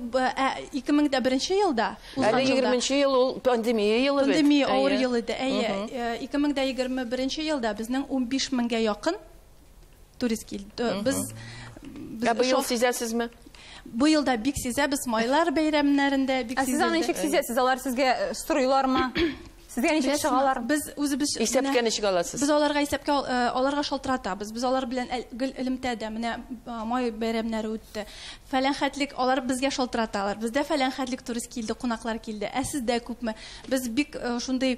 2001 елда, әле 20 ел ул пандемия елы бит. Пандемия авыр ел иде. Әйе, 2021 елда безнең 15 меңгә якын турист килде. Без Ә быел сизәсезме? Бу елда бик сизәбез, майлар бәйрәмнәрендә бик сизәбез. Ә сез аны ничек сизәсез? Алар сезгә сорыйлармы? Сезгә ничек чыгалар? Без үзебез исәпкә ничек аласыз? Без аларга исәпкә аларга шалтыратабыз. Без алар белән гел элемтәдә. Менә май бәйрәмнәре үтте. Фәлән хәтлек алар безгә шалтыраталар. Бездә фәлән хәтлек турист килде, кунаклар килде. Ә сездә күпме? Без бик шундый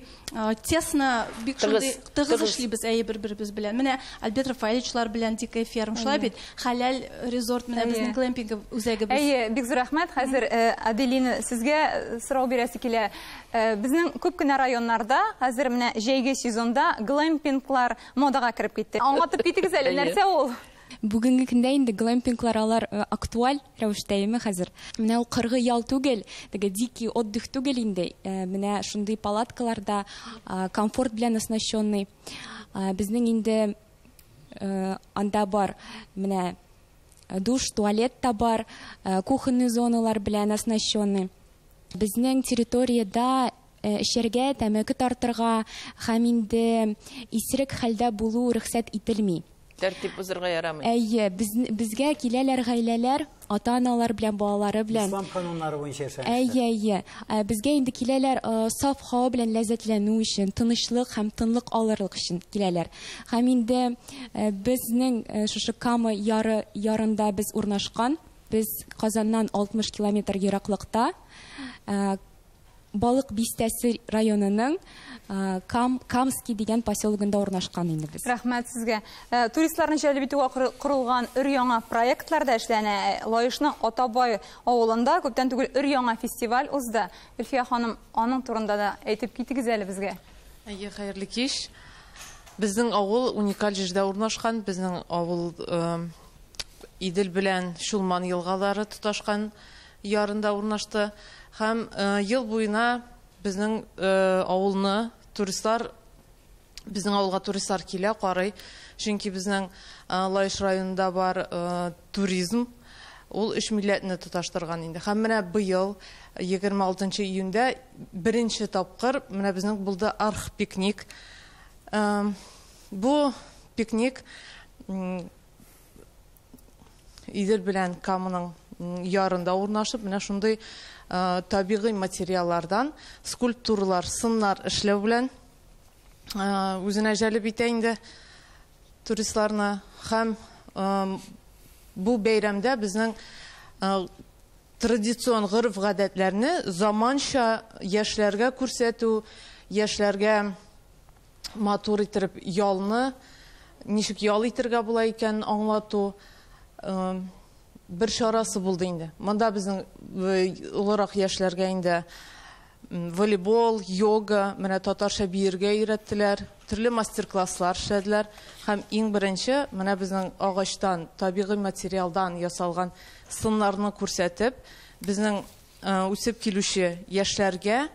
тесно, бик шундый тыгыз эшлибез әйе бер-беребез белән. Менә Альберт Рафаэльевичлар белән Дикая ферма, шулай бит? Хәләл резорт менә безнең глэмпинг үзәгебез. Әйе, бик зур рәхмәт. Хәзер Аделина сезгә сорау бирәсе килә. Безнең күп кенә районнарда хәзер менә җәйге сезонда глэмпинглар модага кереп китте. Аңлатып китегез әле, нәрсә ул? Бүгенге көндә инде глэмпинглар алар актуаль рәвештә име хәзер. Менә ул кыргы ял түгел, теге дикий отдых түгел инде. Менә шундый палаткаларда комфорт белән оснащенный. Безнең инде анда бар менә душ, туалет та бар, кухонный зоналар белән оснащенный. Безнең территорияда эчәргә, тәмәке тартырга һәм инде исерек хәлдә булу рөхсәт ителми. Тәртип бозырга ярамый. Әйе, безгә киләләр гаиләләр, ата-аналар белән, балалары белән. Ислам кануннары буенча яшәүчеләр. Әйе, әйе. Безгә инде киләләр саф һава белән ләззәтләнү өчен, тынычлык һәм тынлык алырлык өчен киләләр. Һәм инде безнең шушы Кама яры ярында без урнашкан. Без Казаннан 60 километр ераклыкта Балык бистәсе районының Камский дигән поселогында урнашкан инде без. Рәхмәт сезгә. Туристларны җәлеп итүгә корылган өр-яңа проектлар да эшләнә. Лаешның Атабай авылында күптән түгел өр-яңа фестиваль узды. Гөлфия ханым, аның турында да әйтеп китегез әле безгә. Әйе, хәерле кич. Безнең авыл уникаль җирдә урнашкан. Безнең авыл Идел белән Чулман елгалары тоташкан ярында урнашты. Һәм ел буена безнең авылны туристлар, безнең авылга туристлар килә, карый. Чөнки безнең Лаеш районында бар туризм, ул өч милләтне тоташтырган инде. Һәм менә быел 26 июньдә беренче тапкыр менә безнең булды архпикник. Бу пикник Идел белән Каманың ярында урнашып, менә шундый табигый материаллардан скульптуралар, сыннар эшләү белән үзенә җәлеп итә инде туристларны. Һәм бу бәйрәмдә безнең традицион гореф-гадәтләрне заманча яшьләргә күрсәтү, яшьләргә матур иттереп ялны, ничек ял итергә була икәнен аңлату бер чарасы булды инде. Монда безнең олырак яшьләргә инде волейбол, йога, менә татарча биергә өйрәттеләр, төрле мастер-класслар эшләделәр. Һәм иң беренче менә безнең агачтан, табигый материалдан ясалган сыннарны күрсәтеп, безнең үсеп килүче яшьләргә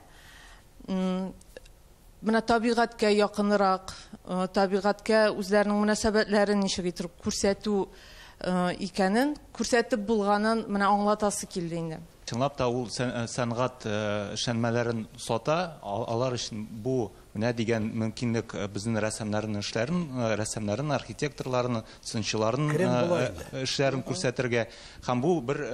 менә табигатькә якынрак, табигатькә үзләренең мөнәсәбәтләрен ничек итеп күрсәтү икәнен, күрсәтеп булганын менә аңлатасы килде инде. Чынлап та ул сәнгать эшләнмәләрен сата, алар өчен бу менә дигән мөмкинлек безнең рәссамнарның эшләрен, рәссамнарның, архитекторларның, сынчыларның эшләрен күрсәтергә. Һәм бу бер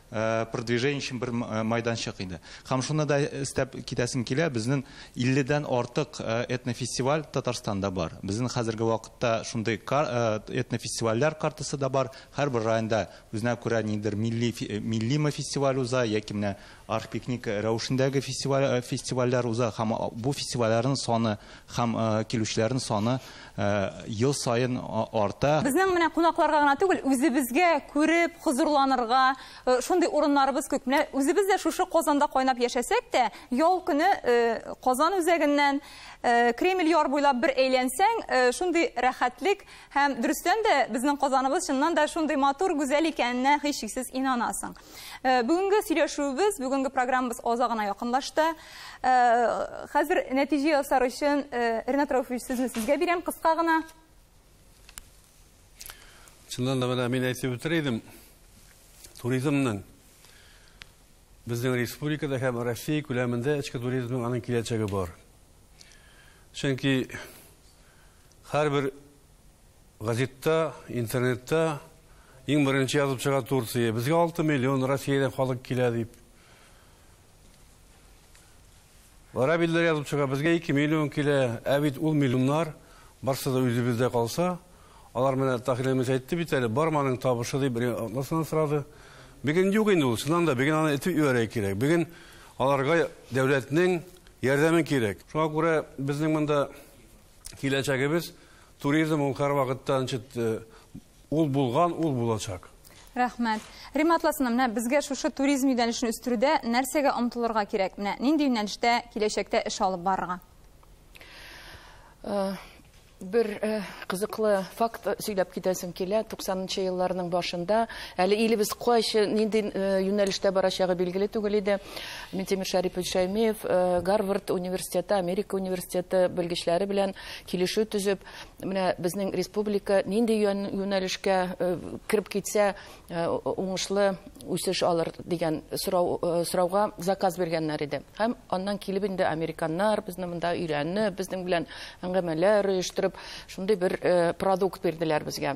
продвижение өчен бер майданчык инде. Һәм шуны да өстәп китәсем килә, безнең 50-дән артык этнофестиваль Татарстанда бар. Безнең хәзерге вакытта шундый этнофестивальләр картасы да бар. Һәрбер районда үзенә күрә ниндидер милли фестиваль уза, яки менә архпикник рәвешендәге фестивальләр уза. Һәм бу фестивальләрнең саны һәм килүчеләрнең саны ел саен арта. Безнең менә кунакларга гына түгел, үзебезгә күреп, хозурланырга шундый урыннарыбыз күп. Менә үзебез дә шушы Казанда кайнап яшәсәк тә, ял көне Казан үзәгеннән Кремль яр буйлап бер әйләнсәң, шундый рәхәтлек һәм дөрестән дә безнең Казаныбыз чыннан да шундый матур, гүзәл икәненә һичшиксез инанасың. Бүгенге сөйләшүебез, бүгенге программабыз азагына якынлашты. Хәзер нәтиҗә ясар өчен Ринат Рауфович сүзне сезгә бирәм, кыска гына. Чыннан да менә мин әйтеп үтер идем, туризмның безнең республикада һәм Россия күләмендә эчке туризмның аның киләчәге бар. Чөнки һәрбер газетта, интернетта иң беренче язып чыга Турция. Безгә 6 миллион Россиядән халык килә дип. Гарәп илләре язып чыга, безгә 2 миллион килә. Ә бит ул миллионнар барсы да үзебездә калса, алар менә Таһир Әмәс әйтте бит әле, барманың табышы дип бер атнасыннан сорады. Бүген юк инде ул, чыннан да бүген аны итеп җибәрергә кирәк. Бүген аларга дәүләтнең ярдәме кирәк. Шуңа күрә безнең монда киләчәгебез туризм ул һәрвакытта ничек ул булган, ул булачак. Рәхмәт. Римма Атласовна, менә безгә шушы туризм юнәлешен үстерүдә нәрсәгә омтылырга кирәк? Менә нинди юнәлештә киләчәктә эш алып барырга? Бер кызыклы факт сөйләп китәсем килә. 90-нчы елларның башында әле илебез кайсы нинди юнәлештә барачагы билгеле түгел иде. Минтимер Шәрипович Шәймиев Гарвард университеты, Америка университеты белгечләре белән килешү төзеп, менә безнең республика нинди юнәлешкә кереп китсә, уңышлы үсеш алыр дигән сорауга заказ биргәннәр иде. Һәм аннан килеп инде американнар безне монда өйрәнеп, безнең белән әңгәмәләр оештырып, шундый бер продукт бирделәр безгә.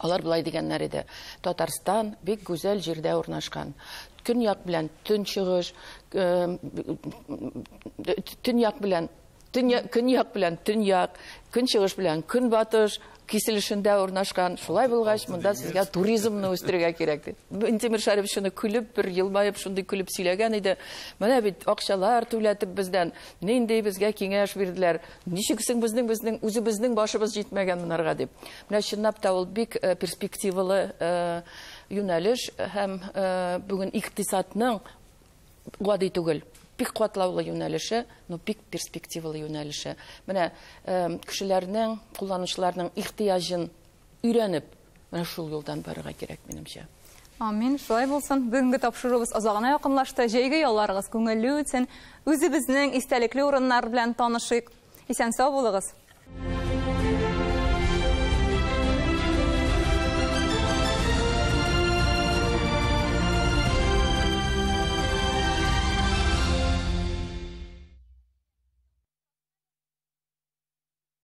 Алар былай дигәннәр иде: Татарстан бик гүзәл җирдә урнашкан. Көньяк белән төнчыгыш, төньяк белән көньяк белән төньяк, көнчыгыш белән көнбатыш киселешендә урнашкан. Шулай булгач, монда сезгә туризмны үстерергә кирәк дип. Минтимер Шәрипович шуны көлеп, бер елмаеп, шундый көлеп сөйләгән иде. Менә бит акчалар түләтеп бездән, нинди безгә киңәш бирделәр. Ничек соң безнең үзебезнең башыбыз җитмәгән монарга дип. Менә чынлап та ул бик перспективалы юнәлеш һәм бүген икътисадның гади түгел. Бик катлаулы юнәлеше, но бик перспективалы юнәлеше. Менә кешеләрнең, кулланучыларның ихтыяҗын өйрәнеп, менә шул юлдан барырга кирәк, минемчә. Амин, шулай булсын. Бүгенге тапшыруыбыз азагына якынлашты. Җәйге ялларыгыз күңелле үтсен. Үзебезнең истәлекле урыннар белән танышыйк. Исән-сау булыгыз.